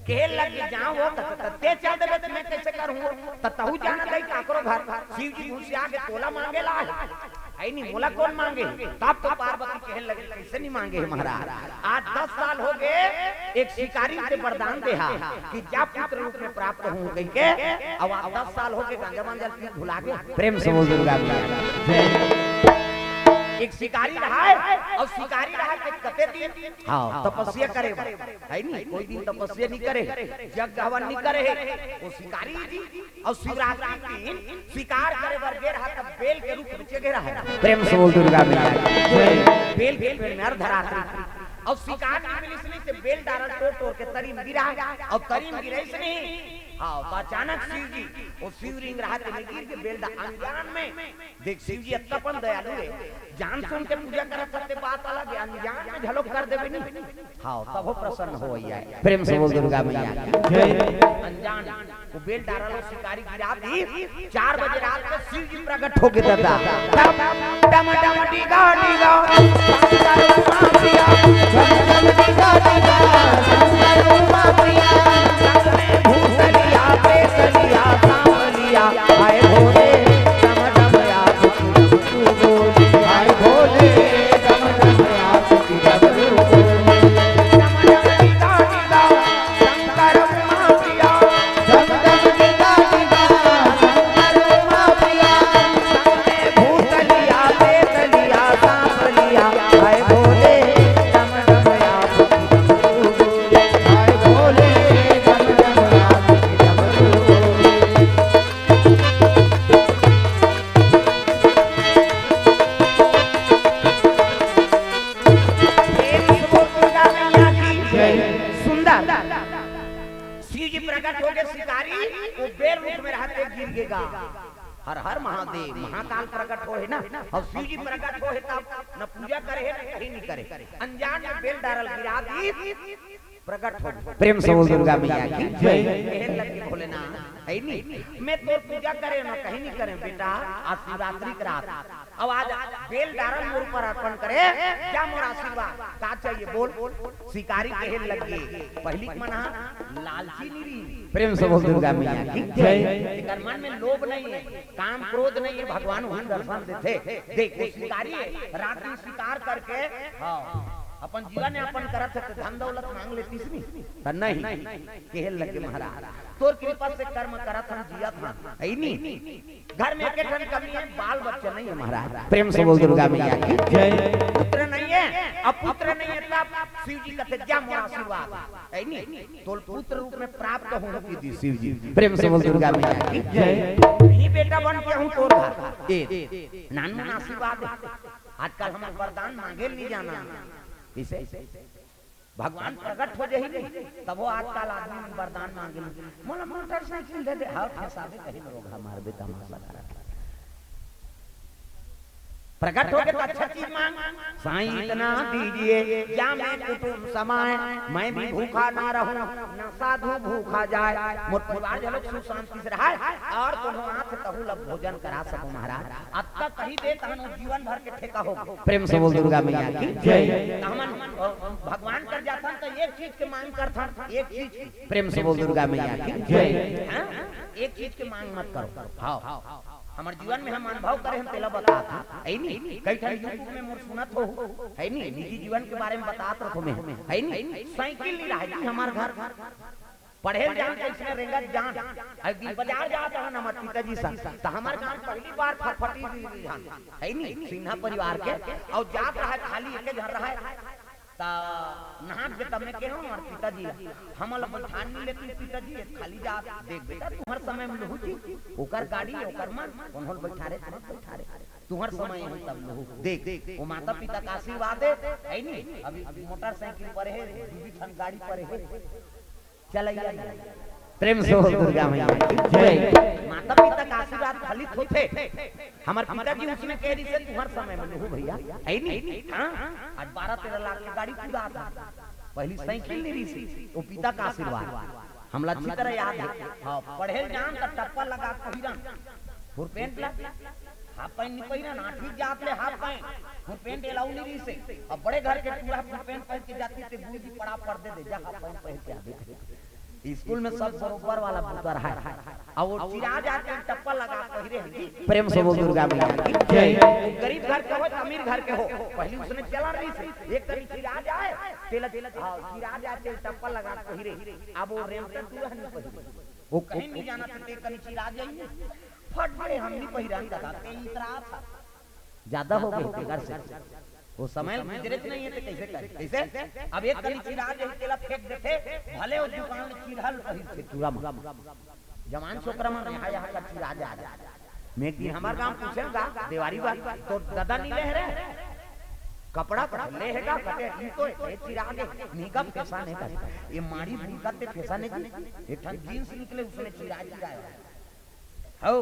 कहे लगे जहाँ वो कथे, त ते चल देबे त मैं कैसे करूँ? त तहू जाना दई काकरो घर। शिव जी घुसिया के तोला मांगे ला। है नी, मोला कौन मांगे? तब तो पार्वती कहे लगे, कैसे नहीं मांगे हे महाराज? आज दस साल होगे, एक शिकारी के वरदान देहा कि जा पुत्र रूप में प्राप्त हूँ कह के। अब आज दस साल होगे, गांजा मांजा पी भुला गे। प्रेम से बोल दुर्गा मैया। एक शिकारी रहा हे, अउ शिकारी रहा हे कते दिन, हाँ, तपस्या करे बर, है नी, कोई दिन तपस्या नहीं करे, यज्ञ हवन नहीं करे हे। वो शिकारी जी अउ शिवरात्रि के दिन शिकार करे बर गे रहा, तब बेल के रूख नीचे गे रहा। प्रेम से बोल दुर्गा मैया की। बेल के पेड़ में अर्धरात्रि। अउ शिकार नहीं मिलिस नहीं, त बेल डारा ल टोर टोर के तरी म गिरा। अउ तरी म गिरइस नहीं, हाँ, त अचानक शिव जी, वो शिवलिंग रहा, तेमे गिर के बेल डा-, अनजान में। देख, शिव जी अतका अपन दयालु हे, जान सुन के पूजा करत हते बात अलग हे, अनजान में झलक कर देबे नहीं। हाँ, तभो प्रसन्न होवइया हे। प्रेम से बोल दुर्गा मैया की जय। अनजान, वो बेल डारा ल शिकारी गिरा दी। चार बजे रात को शिव जी प्रकट होगे दादा। डम, डम, डम, डिगा, डिगा, शंकर उमा प्रिया। डम, डम, डिगा, डिगा, शंकर उमा प्रिया। संग में भूतलिया, प्रेतलिया, सांवलिया। हाय भोले, डम, डम, या तू बोली, हाय भोले, डम डम आस की डमरू बोली। डम डम डिगा डिगा, शंकर उमा प्रिया। डम डम डिगा डिगा, शंकर उमा प्रिया। शिकारी, वो बेल रूख में रहत हे, गिर गे गा। हर हर महादेव, महाकाल प्रकट होहे ना, अउ शिव जी प्रकट होहे तब न पूजा करे हे, न कहीं नहीं करे। अनजान में बेल डारल गिरा दिस, प्रकट हो। प्रेम से बोल दुर्गा मैया की जय। कहे लगे भोलेनाथ, हे नी, मैं तोर पूजा करे ना, कहीं नहीं करे बेटा, आज शिवरात्रि के रात, अब आज बेल डारल मोर ऊपर अर्पण करे, जा मोर आशीर्वाद, का चाहिए बोल। शिकारी कहे लगे, पहली के मन हा लालची नहीं रही। प्रेम से बोल दुर्गा मैया की जय। एकर मन में लोभ नहीं है, काम क्रोध नहीं है, भगवान वही दर्शन देथे। देख, वो शिकारी है, रात दिन शिकार करके, हाँ, अपन जीवन यापन करत हे, तो धन दौलत मांग लेतिस नी, त नहीं। कहे लगे महाराज, तोर कृपा से कर्म करत हन, जियत हन, हे नी? घर में एक ठन कमी है, बाल बच्चा नहीं है महाराज। प्रेम से बोल दुर्गा मैया की जय। पुत्र नहीं है, अब पुत्र नहीं है, तब शिव जी कथे, जा मोर आशीर्वाद, हे नी? तोल पुत्र रूप में प्राप्त होहूं कहि दिस शिव जी। प्रेम से बोल दुर्गा मैया की जय। नहीं बेटा बन के आहूं तोर घर। ए, नानू आशीर्वाद है। आजकल हम वरदान मांगे नहीं जाना। किसे? भगवान प्रकट हो जाही नहीं, तब वो आजकल आदमी मन वरदान मांगे नहीं। मोला मोटरसाइकिल दे दे, हाँ, फंसाबे कहीं रोगहा मारबे तमाशा करत। प्रकट होके तो अच्छा चीज मांग, साईं इतना दीजिए, क्या मैं कुटुंब समाए, मैं भी भूखा ना रहूं, ना साधु भूखा जाए, मोर परिवार घलोक सुख शांति से रहे, और कोनो आंख तहु लब भोजन करा सको महाराज। अतका कही दे तहन वो जीवन भर के ठेका हो। प्रेम से बोल दुर्गा मैया की जय। त हमन, अ, भगवान कर जाथन त एक चीज के मांग करथन, एक चीज। प्रेम से बोल दुर्गा मैया की जय। हाँ? एक चीज के मांग मत करो। हाँ। हमर जीवन में हम अनुभव करे हन, तेला बतात हन। हे नी? कई ठन YouTube में मोर सुनत हो, हे नी? निजी जीवन के बारे में बतात रहो मैं, हे नी? साइकिल नहीं रहे जी हमर घर। पढ़े ल जान त इसने रेंगत जान। एक दिन बाजार जात रहन हमर पिताजी संग, त हमर गांव पहली बार फटफटी रिहिस हन, हे नी? सिन्हा परिवार के, अउ जात रहे खाली एके झन रहे। त नहात के तब में केहेंव हमर पिताजी ला, हमन ला बइठार नहीं लेतिस पिताजी, ए खाली जात, देख बेटा, तुम्हर समय में लुहू जी, ओकर गाड़ी, ओकर मन, कोनो ल बइठारे, कोनो ल बइठारे, तुम्हर समय हे तब लुहू। देख, वो माता पिता का आशीर्वाद हे, हे नी? अभी मोटरसाइकिल परे हे, दू दू ठन गाड़ी परे हे, चलइया नहीं। प्रेम से बोल दुर्गा मैया की जय। माता पिता का आशीर्वाद फलित होथे। हमर पिताजी उसने कहे रिहिसे, तुम्हर समय में लुहू भैया, हे नी? हाँ? आज बारह तेरह लाख के गाड़ी कुदात हे। पहली साइकिल नहीं रिहिसे, वो पिता का आशीर्वाद। हमला अच्छी तरह याद हे। हाँ, पढ़े ल जान त टप्पा लगा के पहिरन। फुल पैंट ला, हाफ पैंट नहीं पहिरन, आठवीं जात ले हाफ पैंट, फुल पैंट allow नहीं रिहिसे। अब बड़े घर के टूरा फुल पैंट पहिर के जातिस ते गुरुजी पड़ा पर दे दे, जा हाफ पैंट पहिर के आ दे। स्कूल में सब बरोबर वाला पुतर है। अब वो चिरा जात हे टप्पा लगा पहिरे हे। प्रेम से बोल दुर्गा मैया की जय। वो गरीब घर के हो, अमीर घर के हो, पहली उसने चलन रिहिसे, एक तनी चिरा जाए, तेला, हाँ, चिरा जाए, तेल टप्पा लगा पहिरे। अब वो रेमटन टूरा नहीं पहिरे। वो कहीं नहीं जाना त ते कनी चिरा जाही। फट गए, हम नहीं पहिरन दादा, ते इतरात हे। ज्यादा हो गए तेकर से। वो समय ल गुजरत नहीं हे त कैसे करे? कैसे? अब एक कनी चिरा जाही, तेला फेंक देथे, भले वो दुकान में चिरहा ल पहिरथे टूरा म। जवान छोकरा मन यहाँ, यहाँ का चिरा जा रहा। मैं एक दिन हमर गांव पूछेंव गा, देवारी बा, तो दादा नहीं ले रहे? कपड़ा तो ले हे गा, कथे, ई तो ए चिरा गे, नीगा फैशन हे कथे। ये माड़ी भूलका ते फैशन हे जी। एक ठन जींस निकले, उसने चिरा चिरा हे। हौ।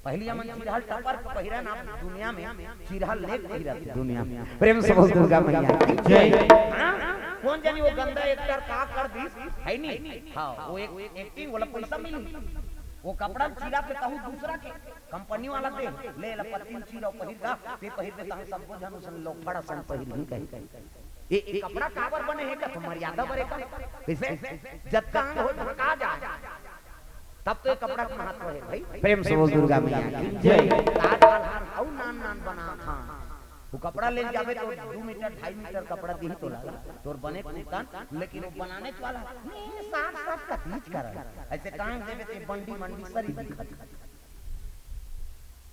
पहली हमन चिरहा ल टप्पा पहिरन, अब दुनिया में चिरहा ल नेग पहिरत हे दुनिया में। प्रेम से बोल दुर्गा मैया की जय। हाँ? कौन जानी वो गंदा एक्टर का कर दिस, हे नी? हाँ, वो एक, एक्टिंग वाला पैसा मिली। वो कपड़ा ल चिरा के कहूँ दूसरा के, कंपनी वाला दे, ले ला पत्ती ल चिरा पहिर गा, ते पहिर के तहन सबो झन उसन लोफड़ा सन पहिर ही कही। ये, ये कपड़ा काबर बने हे का? तो मर्यादा बरे का? कैसे? जतका अंग हो ढका जाए। तब तो ये कपड़ा का महत्व हे भाई। प्रेम से बोल दुर्गा मैया की जय। आजकल हम अउ नान नान बनात हन। वो कपड़ा ले जाबे तो दू मीटर, ढाई मीटर कपड़ा दिही तोला, तोर बने कुर्ता, लेकिन वो बनाने वाला, नहीं, साठ साठ का तीज करन। ऐसे टांग देबे ते बंडी मंडी सरी दिखत।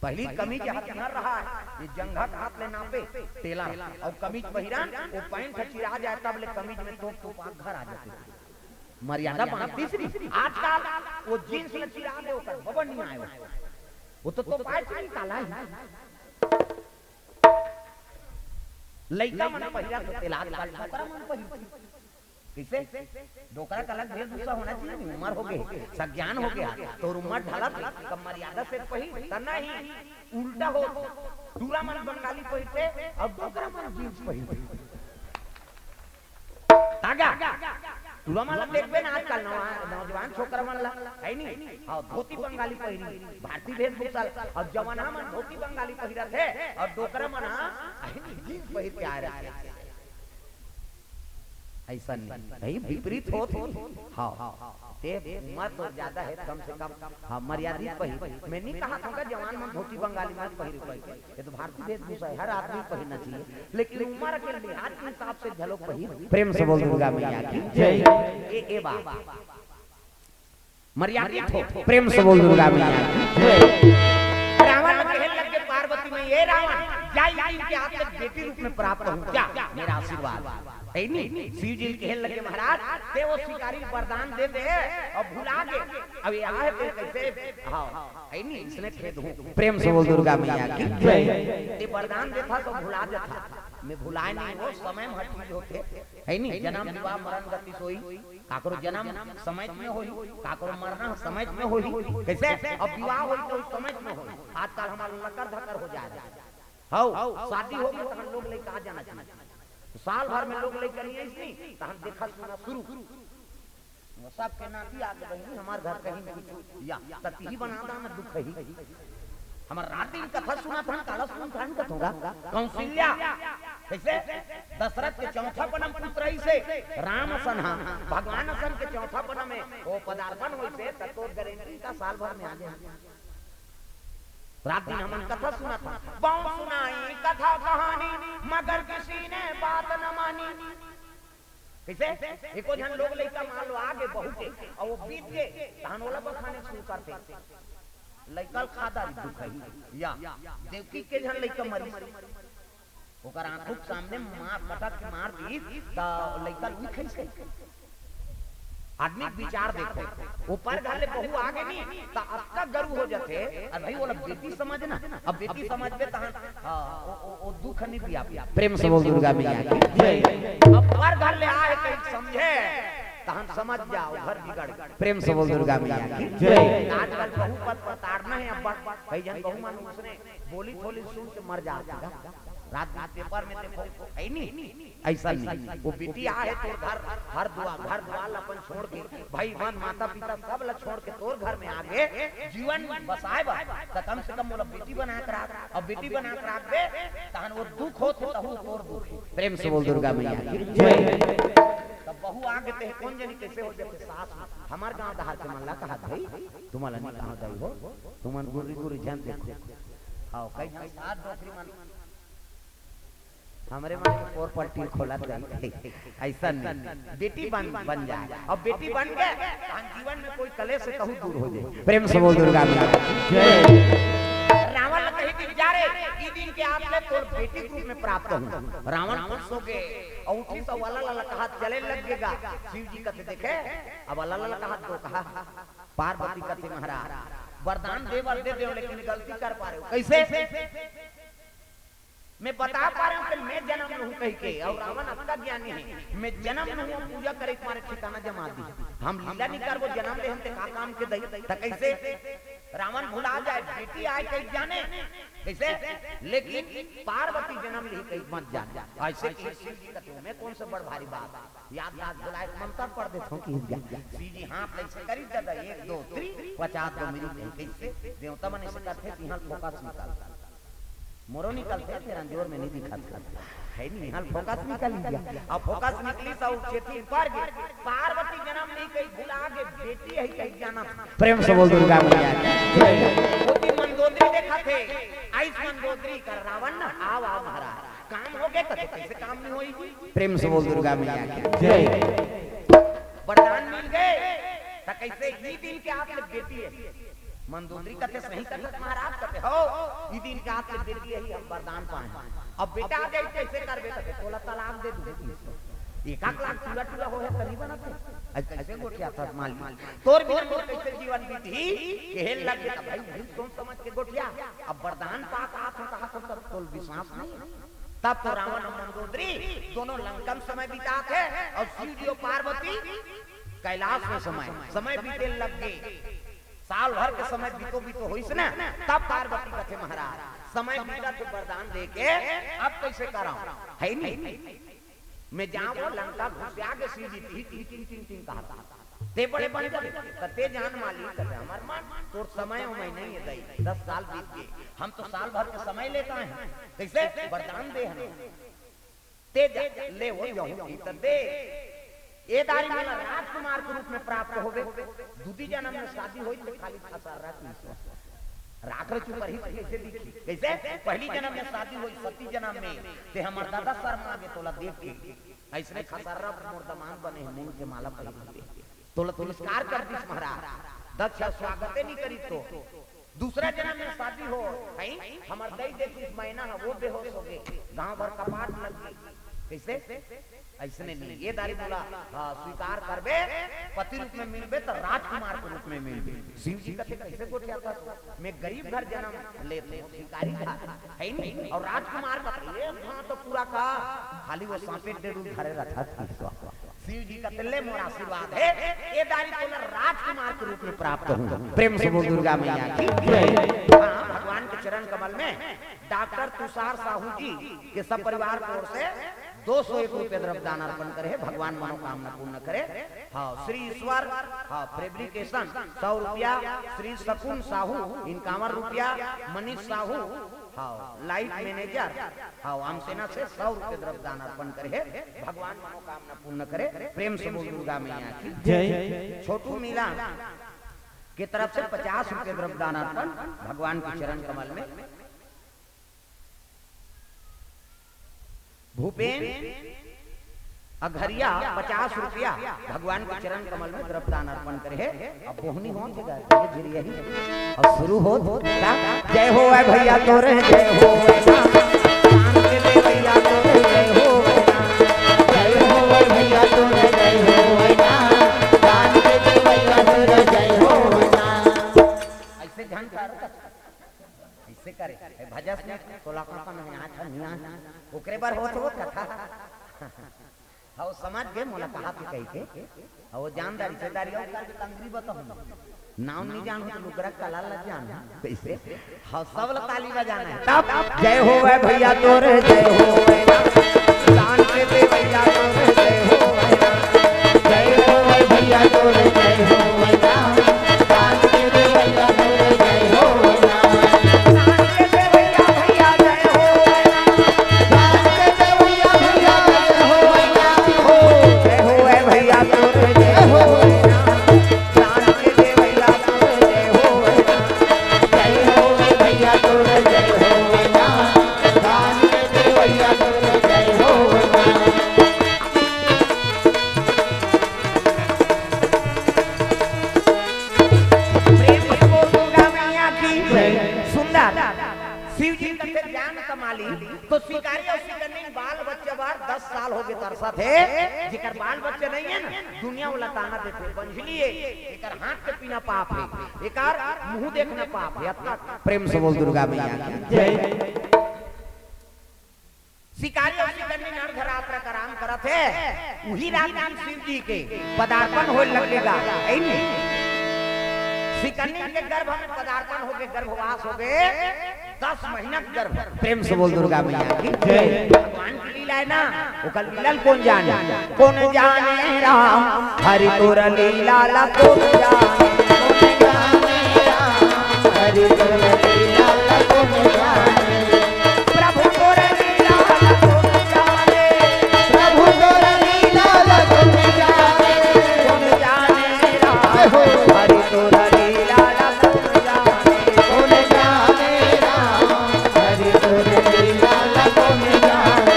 पहली कमीज हथियार रहा, ये जंघा के हाथ ले नापे, टेलर, अउ कमीज पहिरन, वो पैंट ह चिरा जाए, तब ले कमीज में तोप तोपा घर आ जाते। मर्यादा बांधतीस नी। आजकल वो जींस ल चिरा दे, ओकर बबन नहीं आए। वो तो तोपाए च नहीं ताला ही। लइका मन पहिरा तो तेला आजकल छोकरा मन पहिरथे। कइसे? डोकरा के अलग भेषभूषा होना चाहिए, नहीं? उमर हो गे, सज्ञान हो गे, तोर उमर ढलत हे, त मर्यादा से पहिर, त नहीं, उल्टा हो, टूरा मन बंगाली पहिरथे अउ डोकरा मन जींस पहिरथे। तागा, टूरा मन ला देखबे ना आजकल नवा-, नौजवान छोकरा मन ला, हे नहीं? हाँ, धोती बंगाली पहिरी, भारतीय भेषभूषा ला, अउ जवान मन धोती बंगाली पहिरत हे, अउ डोकरा मन, हाँ, हे नहीं, जींस पहिर के आए रहिथे। अइसन नहीं, भाई, विपरीत होत हे। हाँ, ते उमर तो ज्यादा हे, कम से कम, हाँ, मर्यादित पहिर। मैं नहीं कहत हँव का जवान मन धोती बंगाली मत पहिरे, पहिरे। ये तो भारतीय वेशभूषा हे, हर आदमी पहिरना चाहिए, लेकिन उमर के लिहाज के हिसाब से घलो पहिर। प्रेम से बोल दुर्गा मैया की जय। ए, ए बा, मर्यादित हो। प्रेम से बोल दुर्गा मैया की जय। रावण ल कहे लगे पार्वती में, "ए रावण, जा इंद्र के हाथ में बेटी रूप में प्राप्त हो जा, मेरा आशीर्वाद।" हे नहीं? शिव जी ल कहे लगे, "महाराज, ते ओ शिकारी ल वरदान दे दे अउ भुला गे। अब ये आहे ते कइसे?" हाँ, हे नहीं? इसने खेद हूँ। प्रेम से बोल दुर्गा मैया की जय। ते वरदान देथा त भुला देथा, मैं भुलाय नहीं, ओ समय में हर चीज होथे, हे नहीं? जन्म विवाह मरण गति सोई, काकरो जन्म समय में होही, काकरो मरना समय में होही। कइसे? अब विवाह होही त समय में होही। आजकल हमर लकर धकर हो जाय रहिथे। हव, शादी होगे तहन लोग लइका आ जाना चाहिए। साल भर में लोग लइका नहीं आइस नहीं, तहन देखा सुना शुरू। वो सबके नाती आगे बहिनी, हमर घर कहीं नहीं कुछ या, त तिही बना दाना दुख ही। हमर रात दिन कथा सुनत हन, काला सुनत हन कथों गा। कौशल्या, कइसे? दशरथ के चौथा पनम पुत्र अइसे, राम असन हा, भगवान असन के चौथा पनम में, ओ पदार्पण होइसे, त तोर गारंटी का साल भर में आ जाए। रात दिन हमन कथा सुनत हन, बहुत सुनाई कथा कहानी, मगर किसी ने बात न मानी। कइसे? एको झन लोग लइका मान लो आगे बहू के, अउ वो बीत गे, तहन ओला बखाने शुरू करथे। लइका ल खा डारी दुख ही। या, देवकी के झन लइका मरिस। ओकर आंखों के सामने मार, पटक के मार दिस, त लइका ल उही खइसे। आदमी के विचार देखो, ओ पर घर ले बहू आगे नहीं, त अतका गरु हो जाथे। अरे भाई, ओला बेटी समझना, अब बेटी समझबे तहन, हाँ, ओ, ओ, ओ दुख नहीं दिया। प्रेम से बोल दुर्गा मैया की जय। अब पर घर ले आए कहीं समझे, तहन समझ जाओ, घर बिगड़ गए। प्रेम से बोल दुर्गा मैया की जय। आजकल बहू पर प्रताड़ना हे, अब कई झन बहू मन उसने बोली थोली सुन के मर जाथे गा। रात दिन पेपर में देखो, हे नहीं? अइसन नहीं। वो बेटी आहे तोर घर, हर दुआ, घर दुआर ला अपन छोड़ के, भाई बहन, माता पिता सब ला छोड़ के तोर घर में आगे, जीवन बसाए बर, त कम से कम ओला बेटी बना के राख। अब बेटी बना के राखबे, तहन वो दुख होत हे, तहू तोर दुख हे। प्रेम से बोल दुर्गा मैया की जय। तब बहू आगे ते कोन जनी कइसे हो जाथे सास में। हमर गांव डहार के मन ला कहत भाई, तुमन ला नहीं कहत दाई हो, तुमन गुर्री गुर्री झन देखो। हाँ, कई झन सास डोकरी मन हमरे मन के पोर पलटी खोलत गई। अइसन नहीं, बेटी बन, बन जाए। अब बेटी बन गे, तहन जीवन में कोई कलेश से कहूँ दूर हो जाए। प्रेम से बोल दुर्गा मैया की जय। रावण ला कही कि जा रे, ई दिन के आज ले तोर बेटी के रूप में प्राप्त हूँ। रावण खुश हो गे, अउ उठी त वाला ला कहा चले लग गेगा। शिव जी कथे देखे, अब वाला ला कहा तो कहा, पार्वती कथे महाराज, वरदान दे बर दे देव, लेकिन गलती कर पा रहे हो। कइसे? मैं बता पा रहे हूँ कि मैं जन्म लूँ कहि के, अउ रावण अतका ज्ञानी हे, मैं जन्म लूँ, पूजा करे के मारे ठिकाना जमा दी। हम लीला नहीं करबो, जन्म ले हम ते का काम के दई, त कइसे? रावण भुला जाए, बेटी आए कहि जाने, कइसे? लेकिन पार्वती जन्म ली कहि मत जाने। अइसे कि शिव जी कथे, मैं कोन से बड़ भारी बात, याद याद भुलाए के मंत्र पढ़ देथों कि जा। शिव जी हाथ ले से करी दादा, एक, दो, three, पचास दो मिनट नहीं, कइसे? देवता मन अइसे करथे, तिहाँ फोकस निकल मोरो निकलथे, तेरा जोर में नहीं दिखत हे। हे नहीं, हाल फोकस निकल गया। अब फोकस निकली त उ चेती पर गे। पार्वती जन्म नहीं कही भुला गे, बेटी हे कही जाना। प्रेम से बोल दुर्गा मैया की जय। ओती मंदोदरी देखथे, आइस मंदोदरी कर रावण ना, आव, आव महाराज। काम हो गे त कइसे काम नहीं होई? प्रेम से बोल दुर्गा मैया की जय। वरदान मिल गे, त कइसे ई दिन के आप ले बेटी हे? मंदोदरी कथे, "सही कथस महाराज?" कथे, "हो, ई दिन के आज ले बेटी हे, हम वरदान पाए। अब बेटा आ जाई, कइसे करबे?" कथे, "तोला तलाक दे दूँ।" एक आध लाख टूरा टूरा हो हे, त नहीं बनत हे। अइसे, अइसे गोठियाथस माली। तोर बिना मोर कइसे जीवन बीतही? कहे लगे, त भाई, भाई, सोच समझ के गोठिया। अब वरदान पा के आत हँव, कहा तो तोर विश्वास नहीं हे। तब तो रावण अउ मंदोदरी दोनों लंका म समय बिताथे अउ शिव जी अउ पार्वती कैलाश में समय, समय बीते लग गे। साल भर के समय बीतो बीतो होइस ना, तब पार्वती कथे, महाराज, समय बीता तो वरदान दे के अब कैसे कराऊं, है नी? मैं जाऊं वो लंका घुसिया के शिव जी टिंग टिंग टिंग टिंग टिंग कहता। ते बड़े बन जाबे, त ते जान माली, कथे हमर मन, तोर समय उमय नहीं है दई, दस साल बीत गए, हम तो साल भर के समय लेता है, कैसे वरदान दे हमें, ते जा, ले वो यहू की त दे, ए दारी मोला राजकुमार के रूप में प्राप्त होबे, दूदी जन्म में शादी होई तो खाली खसर्रा की राख रचू परही तो कैसे दिखी, कैसे पहली जन्म में शादी होई, सती जन्म में ते हमर दादा शर्मा आगे तोला देख के, ऐसने खसर्रा मोर दमांद बने है, मूंग के माला पहिर के, तोला तिरस्कार कर दिस महाराज, दक्ष स्वागते नहीं करी तो। दूसरा जन्म में शादी हो, हैं? हमर दई देखिस मैना है, वो बेहोश हो गए, गांव भर कपाट लग गई। कैसे? ऐसने नहीं, ए दारी मोला, हाँ, स्वीकार करबे, पति रूप में मिलबे तो राजकुमार के रूप में मिलबे। शिव जी कथे कैसे गोठियाथस, मैं गरीब घर जन्म लेत हूँ, भिखारी घर, है नी? अउ राजकुमार कथे, ए, हाँ, तो पूरा का, खाली वो सांपे डेड़ू धरे रखा। शिव जी कथे ले मोर आशीर्वाद है, ए दारी तोला राजकुमार के रूप में प्राप्त हूँ। प्रेम से बोल दुर्गा मैया की जय। हाँ, भगवान के चरण कमल में डॉक्टर तुषार साहू जी के सब परिवार की ओर से दो सौ एक रुपये द्रव्य दान अर्पण करे हे, भगवान मनोकामना पूर्ण करे। हाँ, श्री ईश्वर, हाँ, फेब्रिकेशन सौ रुपया, श्री शकुन साहू इक्यावन रुपया, मनीष साहू, हाँ, लाइट मैनेजर, हाँ, आमसेना से सौ रुपये द्रव्य दान अर्पण करे हे, भगवान मनोकामना पूर्ण करे। प्रेम से बोल दुर्गा मैया की जय। छोटू मीला के तरफ से पचास रुपये द्रव्य दान अर्पण भगवान के चरण कमल में। भूपेन अघरिया पचास रुपया भगवान के चरण कमल में द्रव्य दान अर्पण करे हे। अब बोहनी होत हे गा, धीरे धीरे यही। अब शुरू होत हे। जय हो ए भैया तोरे, जय हो ए ना। दान के दे भैया तोरे, जय हो ए ना। जय हो ए भैया तोरे, जय हो ए ना। दान के दे भैया तोरे, जय हो ए ना। ऐसे झन कर, ऐसे करे। ए भजस में तोला का का नहीं, आज नहीं, आज ओकरे बर होत हो कथा। हाँ, वो समझ गे, मोला कहा के कही के। हाँ, वो जानदारी, रिश्तेदारी, और कर के तंगरी बताऊँ। नाम नहीं जानहूँ तो लुगरा कला ला जान। कैसे? हाँ, सब ला ताली बजाना है। तब जय हो ए भैया तोरे, जय हो ए ना। दान के दे भैया तोरे, जय हो ए ना। जय हो ए भैया तोरे, जय हो ए ना। दान के दे भैया तोरे, जय हो ए ना। दान के दे भैया, भैया, जय हो ए ना। दान के दे भैया, भैया, जय हो ए ना। हो, जय हो ए भैया तोरे, जय हो ए ना। दान के दे भैया तोरे, जय हो ए ना। जय हो ए भैया तोरे, जय हो ए ना। दान के दे भैया तोरे, जय हो ए ना। प्रेम से बोल दुर्गा मैया की जय। सुंदर। शिव जी कथे ज्ञान कमाली, तो शिकारी अउ शिकन्नी बाल बच्चा बर दस साल हो गे तरसथे, जेकर बाल बच्चा नहीं है ना, दुनिया वाला ताना देथे, बंझली हे, एकर हाथ के पीना पाप हे, एकर मुंह देखना पाप हे। अतका प्रेम से बोल दुर्गा मैया की जय। शिकारी अउ शिकन्नी अर्धरात्र के आराम करत हे, उही रात दिन शिव जी के पदार्पण होए लग गे गा, है नी? शिकन्नी के गर्भ में पदार्पण हो गे, गर्भवास हो गे, दस महीना के गर्भ। प्रेम से बोल दुर्गा मैया की जय। भगवान की लीला है ना, ओकर लीला ल कोन जाने? कोन जाने राम हरि तोर लीला ला कोन जाने? कोन जाने राम हरि तोर लीला ला कोन जाने? प्रभु तोर लीला ला कोन जाने? प्रभु तोर लीला ला कोन जाने? कोन जाने राम हरि तोर लीला ला कोन जाने? कोन जाने राम हरि तोर लीला ला कोन जाने?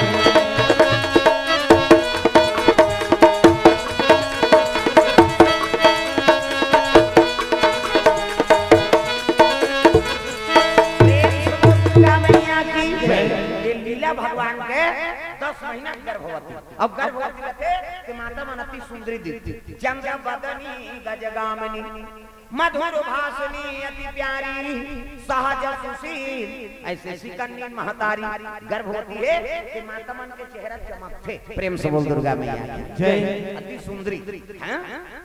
प्रेम से बोल दुर्गा मैया की जय। ये लीला भगवान के दस महीना के गर्भवती। अब गर्भवती रहथे, माता मन अति सुंदरी दिखथे। चंद्र बदनी गजगामिनी, मधुर भाषिणी अति प्यारी, सहज सुशील। ऐसे सिकन्नी महतारी गर्भवती हे कि माता मन के चेहरा चमकथे। प्रेम से बोल दुर्गा मैया की जय। अति सुंदरी, हैं?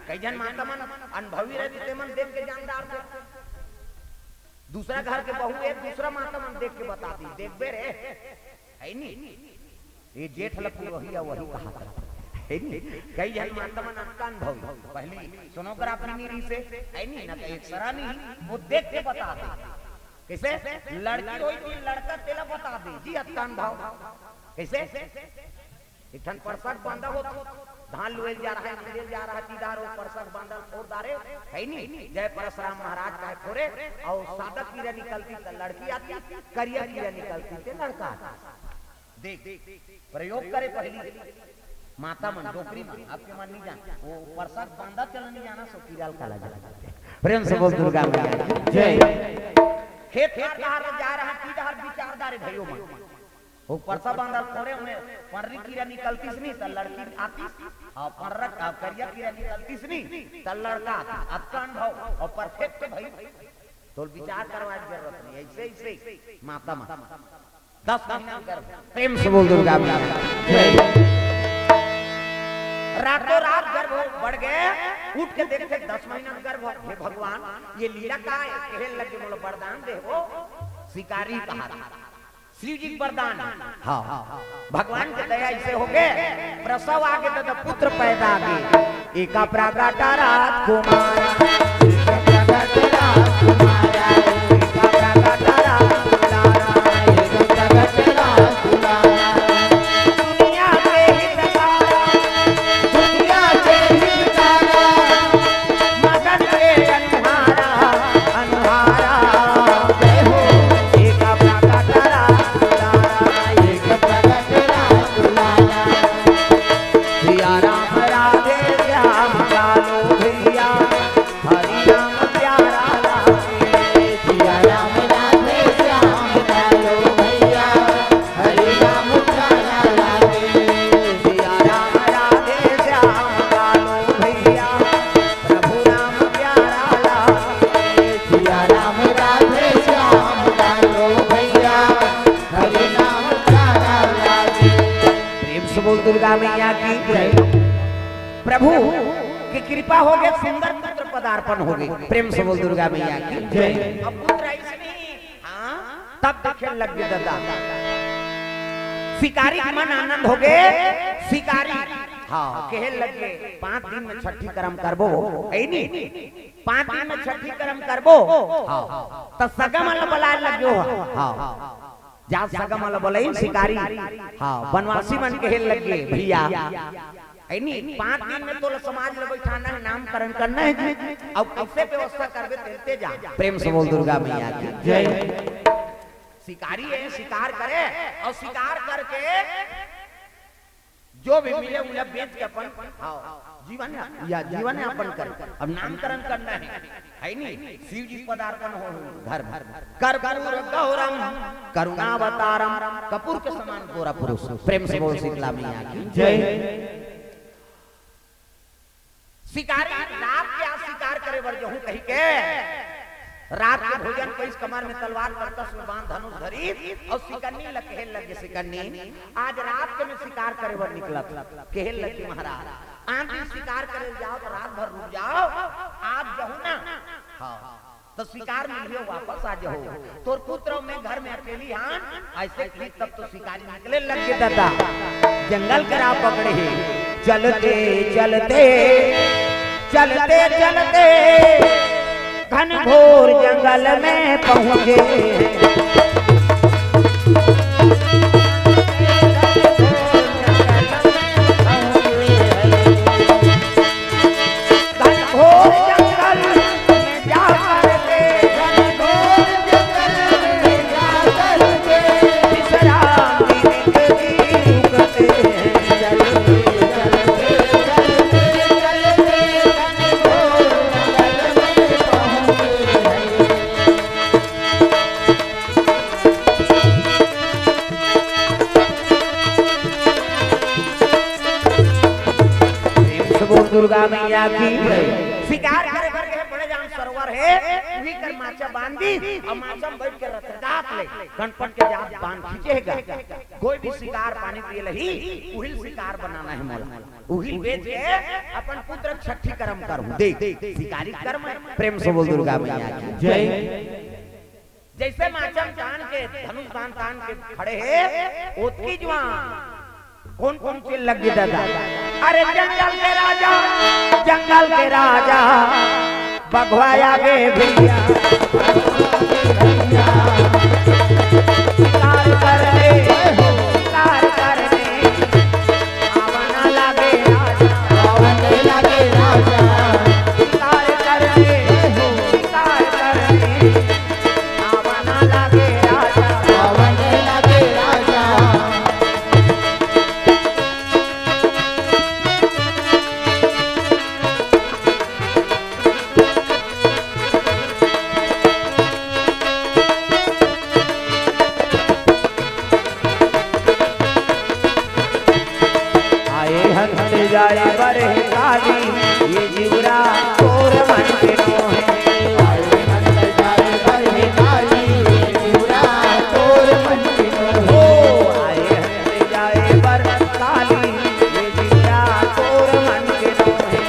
कई झन माता मन अनुभवी रहिथे, ते मन देख के जान डारथे। दूसरा घर के बहू हे, दूसरा माता मन देख के बता दी, "देखबे रे, हे नी, ये जेठ ल पुरोहिया वही कहा था।" हे नी? कई झन माता मन अतका अनुभवी, पहली सोनोग्राफी नी रहिसे, हे नी? ना तो एक्सरा नी, वो देख के बता दे। कइसे? लड़की होही तो लड़का तेला बता दे, जी अतका अनुभव। कइसे? एक ठन परसक बांधा हो, धान लुएल जा रहा हे, मिलेल जा रहा हे, सीधा रो परसक बांधल फोड़ डारे, हे नी? जय परसराम महाराज कहे फोरे, अउ सादा कीरा निकलती त लड़की आती, करिया कीरा निकलती त लड़का आती। देख, प्रयोग करे पहली, माता मन, डोकरी मन, आपके मन नहीं जान, वो परसक बांधा चलन नहीं जाना, सो कीरा ल काला जाना। प्रेम से बोल दुर्गा मैया की जय। खेत खार डहर जा रहा, की डहर विचार डारे भइयो मन। वो परसा बांधल फोरे, ओमे पर्री कीरा निकलतीस नी, त लड़की आतीस, अउ पर्रा, अउ करिया कीरा निकलतीस नी, त लड़का आतीस। अतका अनुभव अउ perfect भई। तोर विचार करवाए के जरूरत नहीं, ऐसे, ऐसे माता मन। दस महीना गर्भ। प्रेम से बोल दुर्गा मैया। जय। रातों रात गर्भ बढ़ गए, उठ के देखथे दस महीना गर्भ। हे भगवान, ये लीला का हे? कहे लगे, मोला वरदान दे हो, शिकारी कहा। शिव जी के वरदान। हाँ, भगवान के दया ऐसे हो गए, प्रसव आगे तो पुत्र पैदा आगे। एका प्रगट राजकुमार, एका प्रगट राजकुमार, एका प्रगट राजकुमार, एका प्रगट राजकुमार। दुनिया के हितकारा, दुनिया के हितकारा, मगन के अनुहारा, अनुहारा, जय हो, एका प्रगट राम दुलारा, एका प्रगट राम दुलारा। सिया राम राधे श्याम लालो भैया, हरि राम प्यारा लागे। सिया राम राधे श्याम लालो भैया, हरि राम प्यारा लागे। सिया राम राधे श्याम लालो भैया, प्रभु राम प्यारा लागे। सिया राम राधे श्याम लालो भैया, हरि राम प्यारा लागे। प्रेम से बोल दुर्गा मैया की जय। प्रभु की कृपा हो गए, सुंदर पुत्र पदार्पण हो गए। प्रेम से बोल दुर्गा मैया की जय। अब पुत्र ऐसे नहीं, हाँ, तब देखे लग गए दादा। शिकारी के मन आनंद हो गए। शिकारी, हाँ, कहे लग गए, "पांच दिन में छठी करम करबो, हे नी? पांच दिन में छठी करम करबो।" हाँ, त सगा मन ल बलाए लग गयो। हाँ, जा सगा मन ल बलाइन शिकारी। हाँ, वनवासी मन कहे लग गए, "भैया, हे नी, पांच दिन में तोला समाज ल बैठाना हे, नामकरण करना हे जी, अउ कइसे व्यवस्था करबे, तेलते जा।" प्रेम से बोल दुर्गा मैया की जय। शिकारी हे, शिकार करे अउ शिकार करके जो भी मिले उला बेच के अपन, हाँ, जीवन या, या जीवन यापन करे। अब नामकरण करना हे, हे नी? शिव जी पदार्पण हो घर में। कर्पूर गौरम करुणावतारम, कपूर के समान गोरा पुरुष। प्रेम से बोल शीतला मैया की जय। शिकारी रात के आज शिकार करे बर जहूं कहि के रात के भोजन कइस, कमर में तलवार, करकस में बाण, धनुष धरी अउ सिकन्नी ल कहे लगे, "सिकन्नी, आज रात के मैं शिकार करे बर निकलत।" कहे लगे, "महाराज, आन दिन शिकार करे जाओ त रात भर रुक जाओ, आज जहूं ना, हाँ, त शिकार मिलियो, वापस आ जाओ। तोर पुत्र अउ मैं घर में अकेली हन, ऐसे कही तब तो शिकारी निकले लग गे दादा।" जंगल करा पकड़े हे, चलते चलते, चलते चलते घनघोर जंगल में पहुंचे। घनघोर जंगल में जा करके, घनघोर जंगल में जा करके, विश्राम गिरी के जी रुकते हैं। चलते, चलते, चलते, चलते, घनघोर जंगल में पहुंचे हैं। की शिकार करे बर गे हे, बड़े जान सरोवर हे, उही कर माचा बांध दिस अउ माचा म बइठ के रथरथात ले गणपत के जात बांध खींचे हे गा। कोई भी शिकार पानी पिए ल आही, उही ल शिकार बनाना हे मोला, उही ल बेच के अपन पुत्र छठी करम करहूं। देख, शिकारी करम हे। प्रेम से बोल दुर्गा मैया की जय। जइसे माचा म तान के, धनुष बाण तान के खड़े हे, ओतकी जुवार कोन कोन चिल्ला लग गे दादा? अरे जंगल के राजा, जंगल के राजा, बघवा आगे भइया। शिकार करने, शिकार करने, आवा ना लागे राजा। आवा ना लागे राजा। शिकार करने, शिकार करने, आवा ना लागे राजा। आवा ना लागे राजा। आए हंस जाए बर हे काली, ये जीवरा तोर मन के नोहे। आए हंस जाए बर हे काली, ये जीवरा तोर मन के नोहे। ओ, आए हंस जाए बर काली, ये जीवरा तोर मन के नोहे।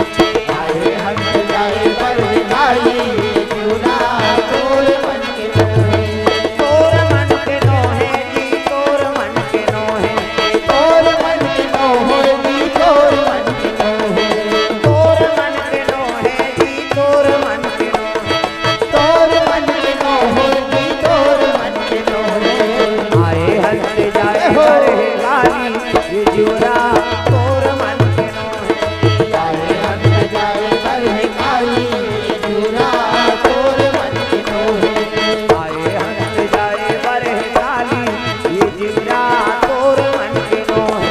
आए हंस जाए बर हे काली, ये जीवरा तोर मन के नोहे। तोर मन के नोहे जी, तोर मन के नोहे। तोर मन के नोहे जी, तोर मन के नोहे। तोर मन के नोहे जी, तोर मन के नोहे। तोर मन के नोहे जी, तोर मन के नोहे। आए हंस जाए बर हे काली, ये जीवरा तोर मन के नोहे। आए हंस जाए बर हे काली, ये जीवरा तोर मन के नोहे। आए हंस जाए बर हे काली, ये जीवरा तोर मन के नोहे।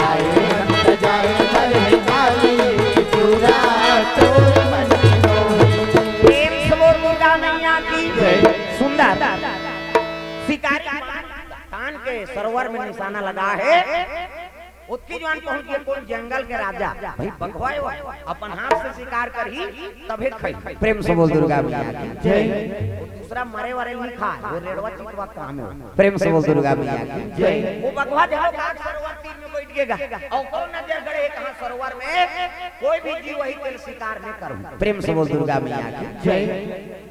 आए हंस जाए बर हे काली, ये जीवरा तोर मन के नोहे। प्रेम से बोल दुर्गा मैया की जय। सुंदर शिकारी तान के सरोवर में निशाना लगा हे। ओतकी जुवार पहुंच गे कोन? जंगल के राजा। भाई बघवा हे वो, अपन हाथ से शिकार करही तभे खाही। प्रेम से बोल दुर्गा मैया की जय। वो दूसरा मरे वाले नहीं खाय, वो रेड़वा चितवा काम हे। प्रेम से बोल दुर्गा मैया की जय। वो बघवा जाओ काग सरोवर तीर में बइठ गे गा, अउ कोन नजर गड़े हे कहां सरोवर में कोई भी जीव आही तेला शिकार नहीं करहूं। प्रेम से बोल दुर्गा मैया की जय।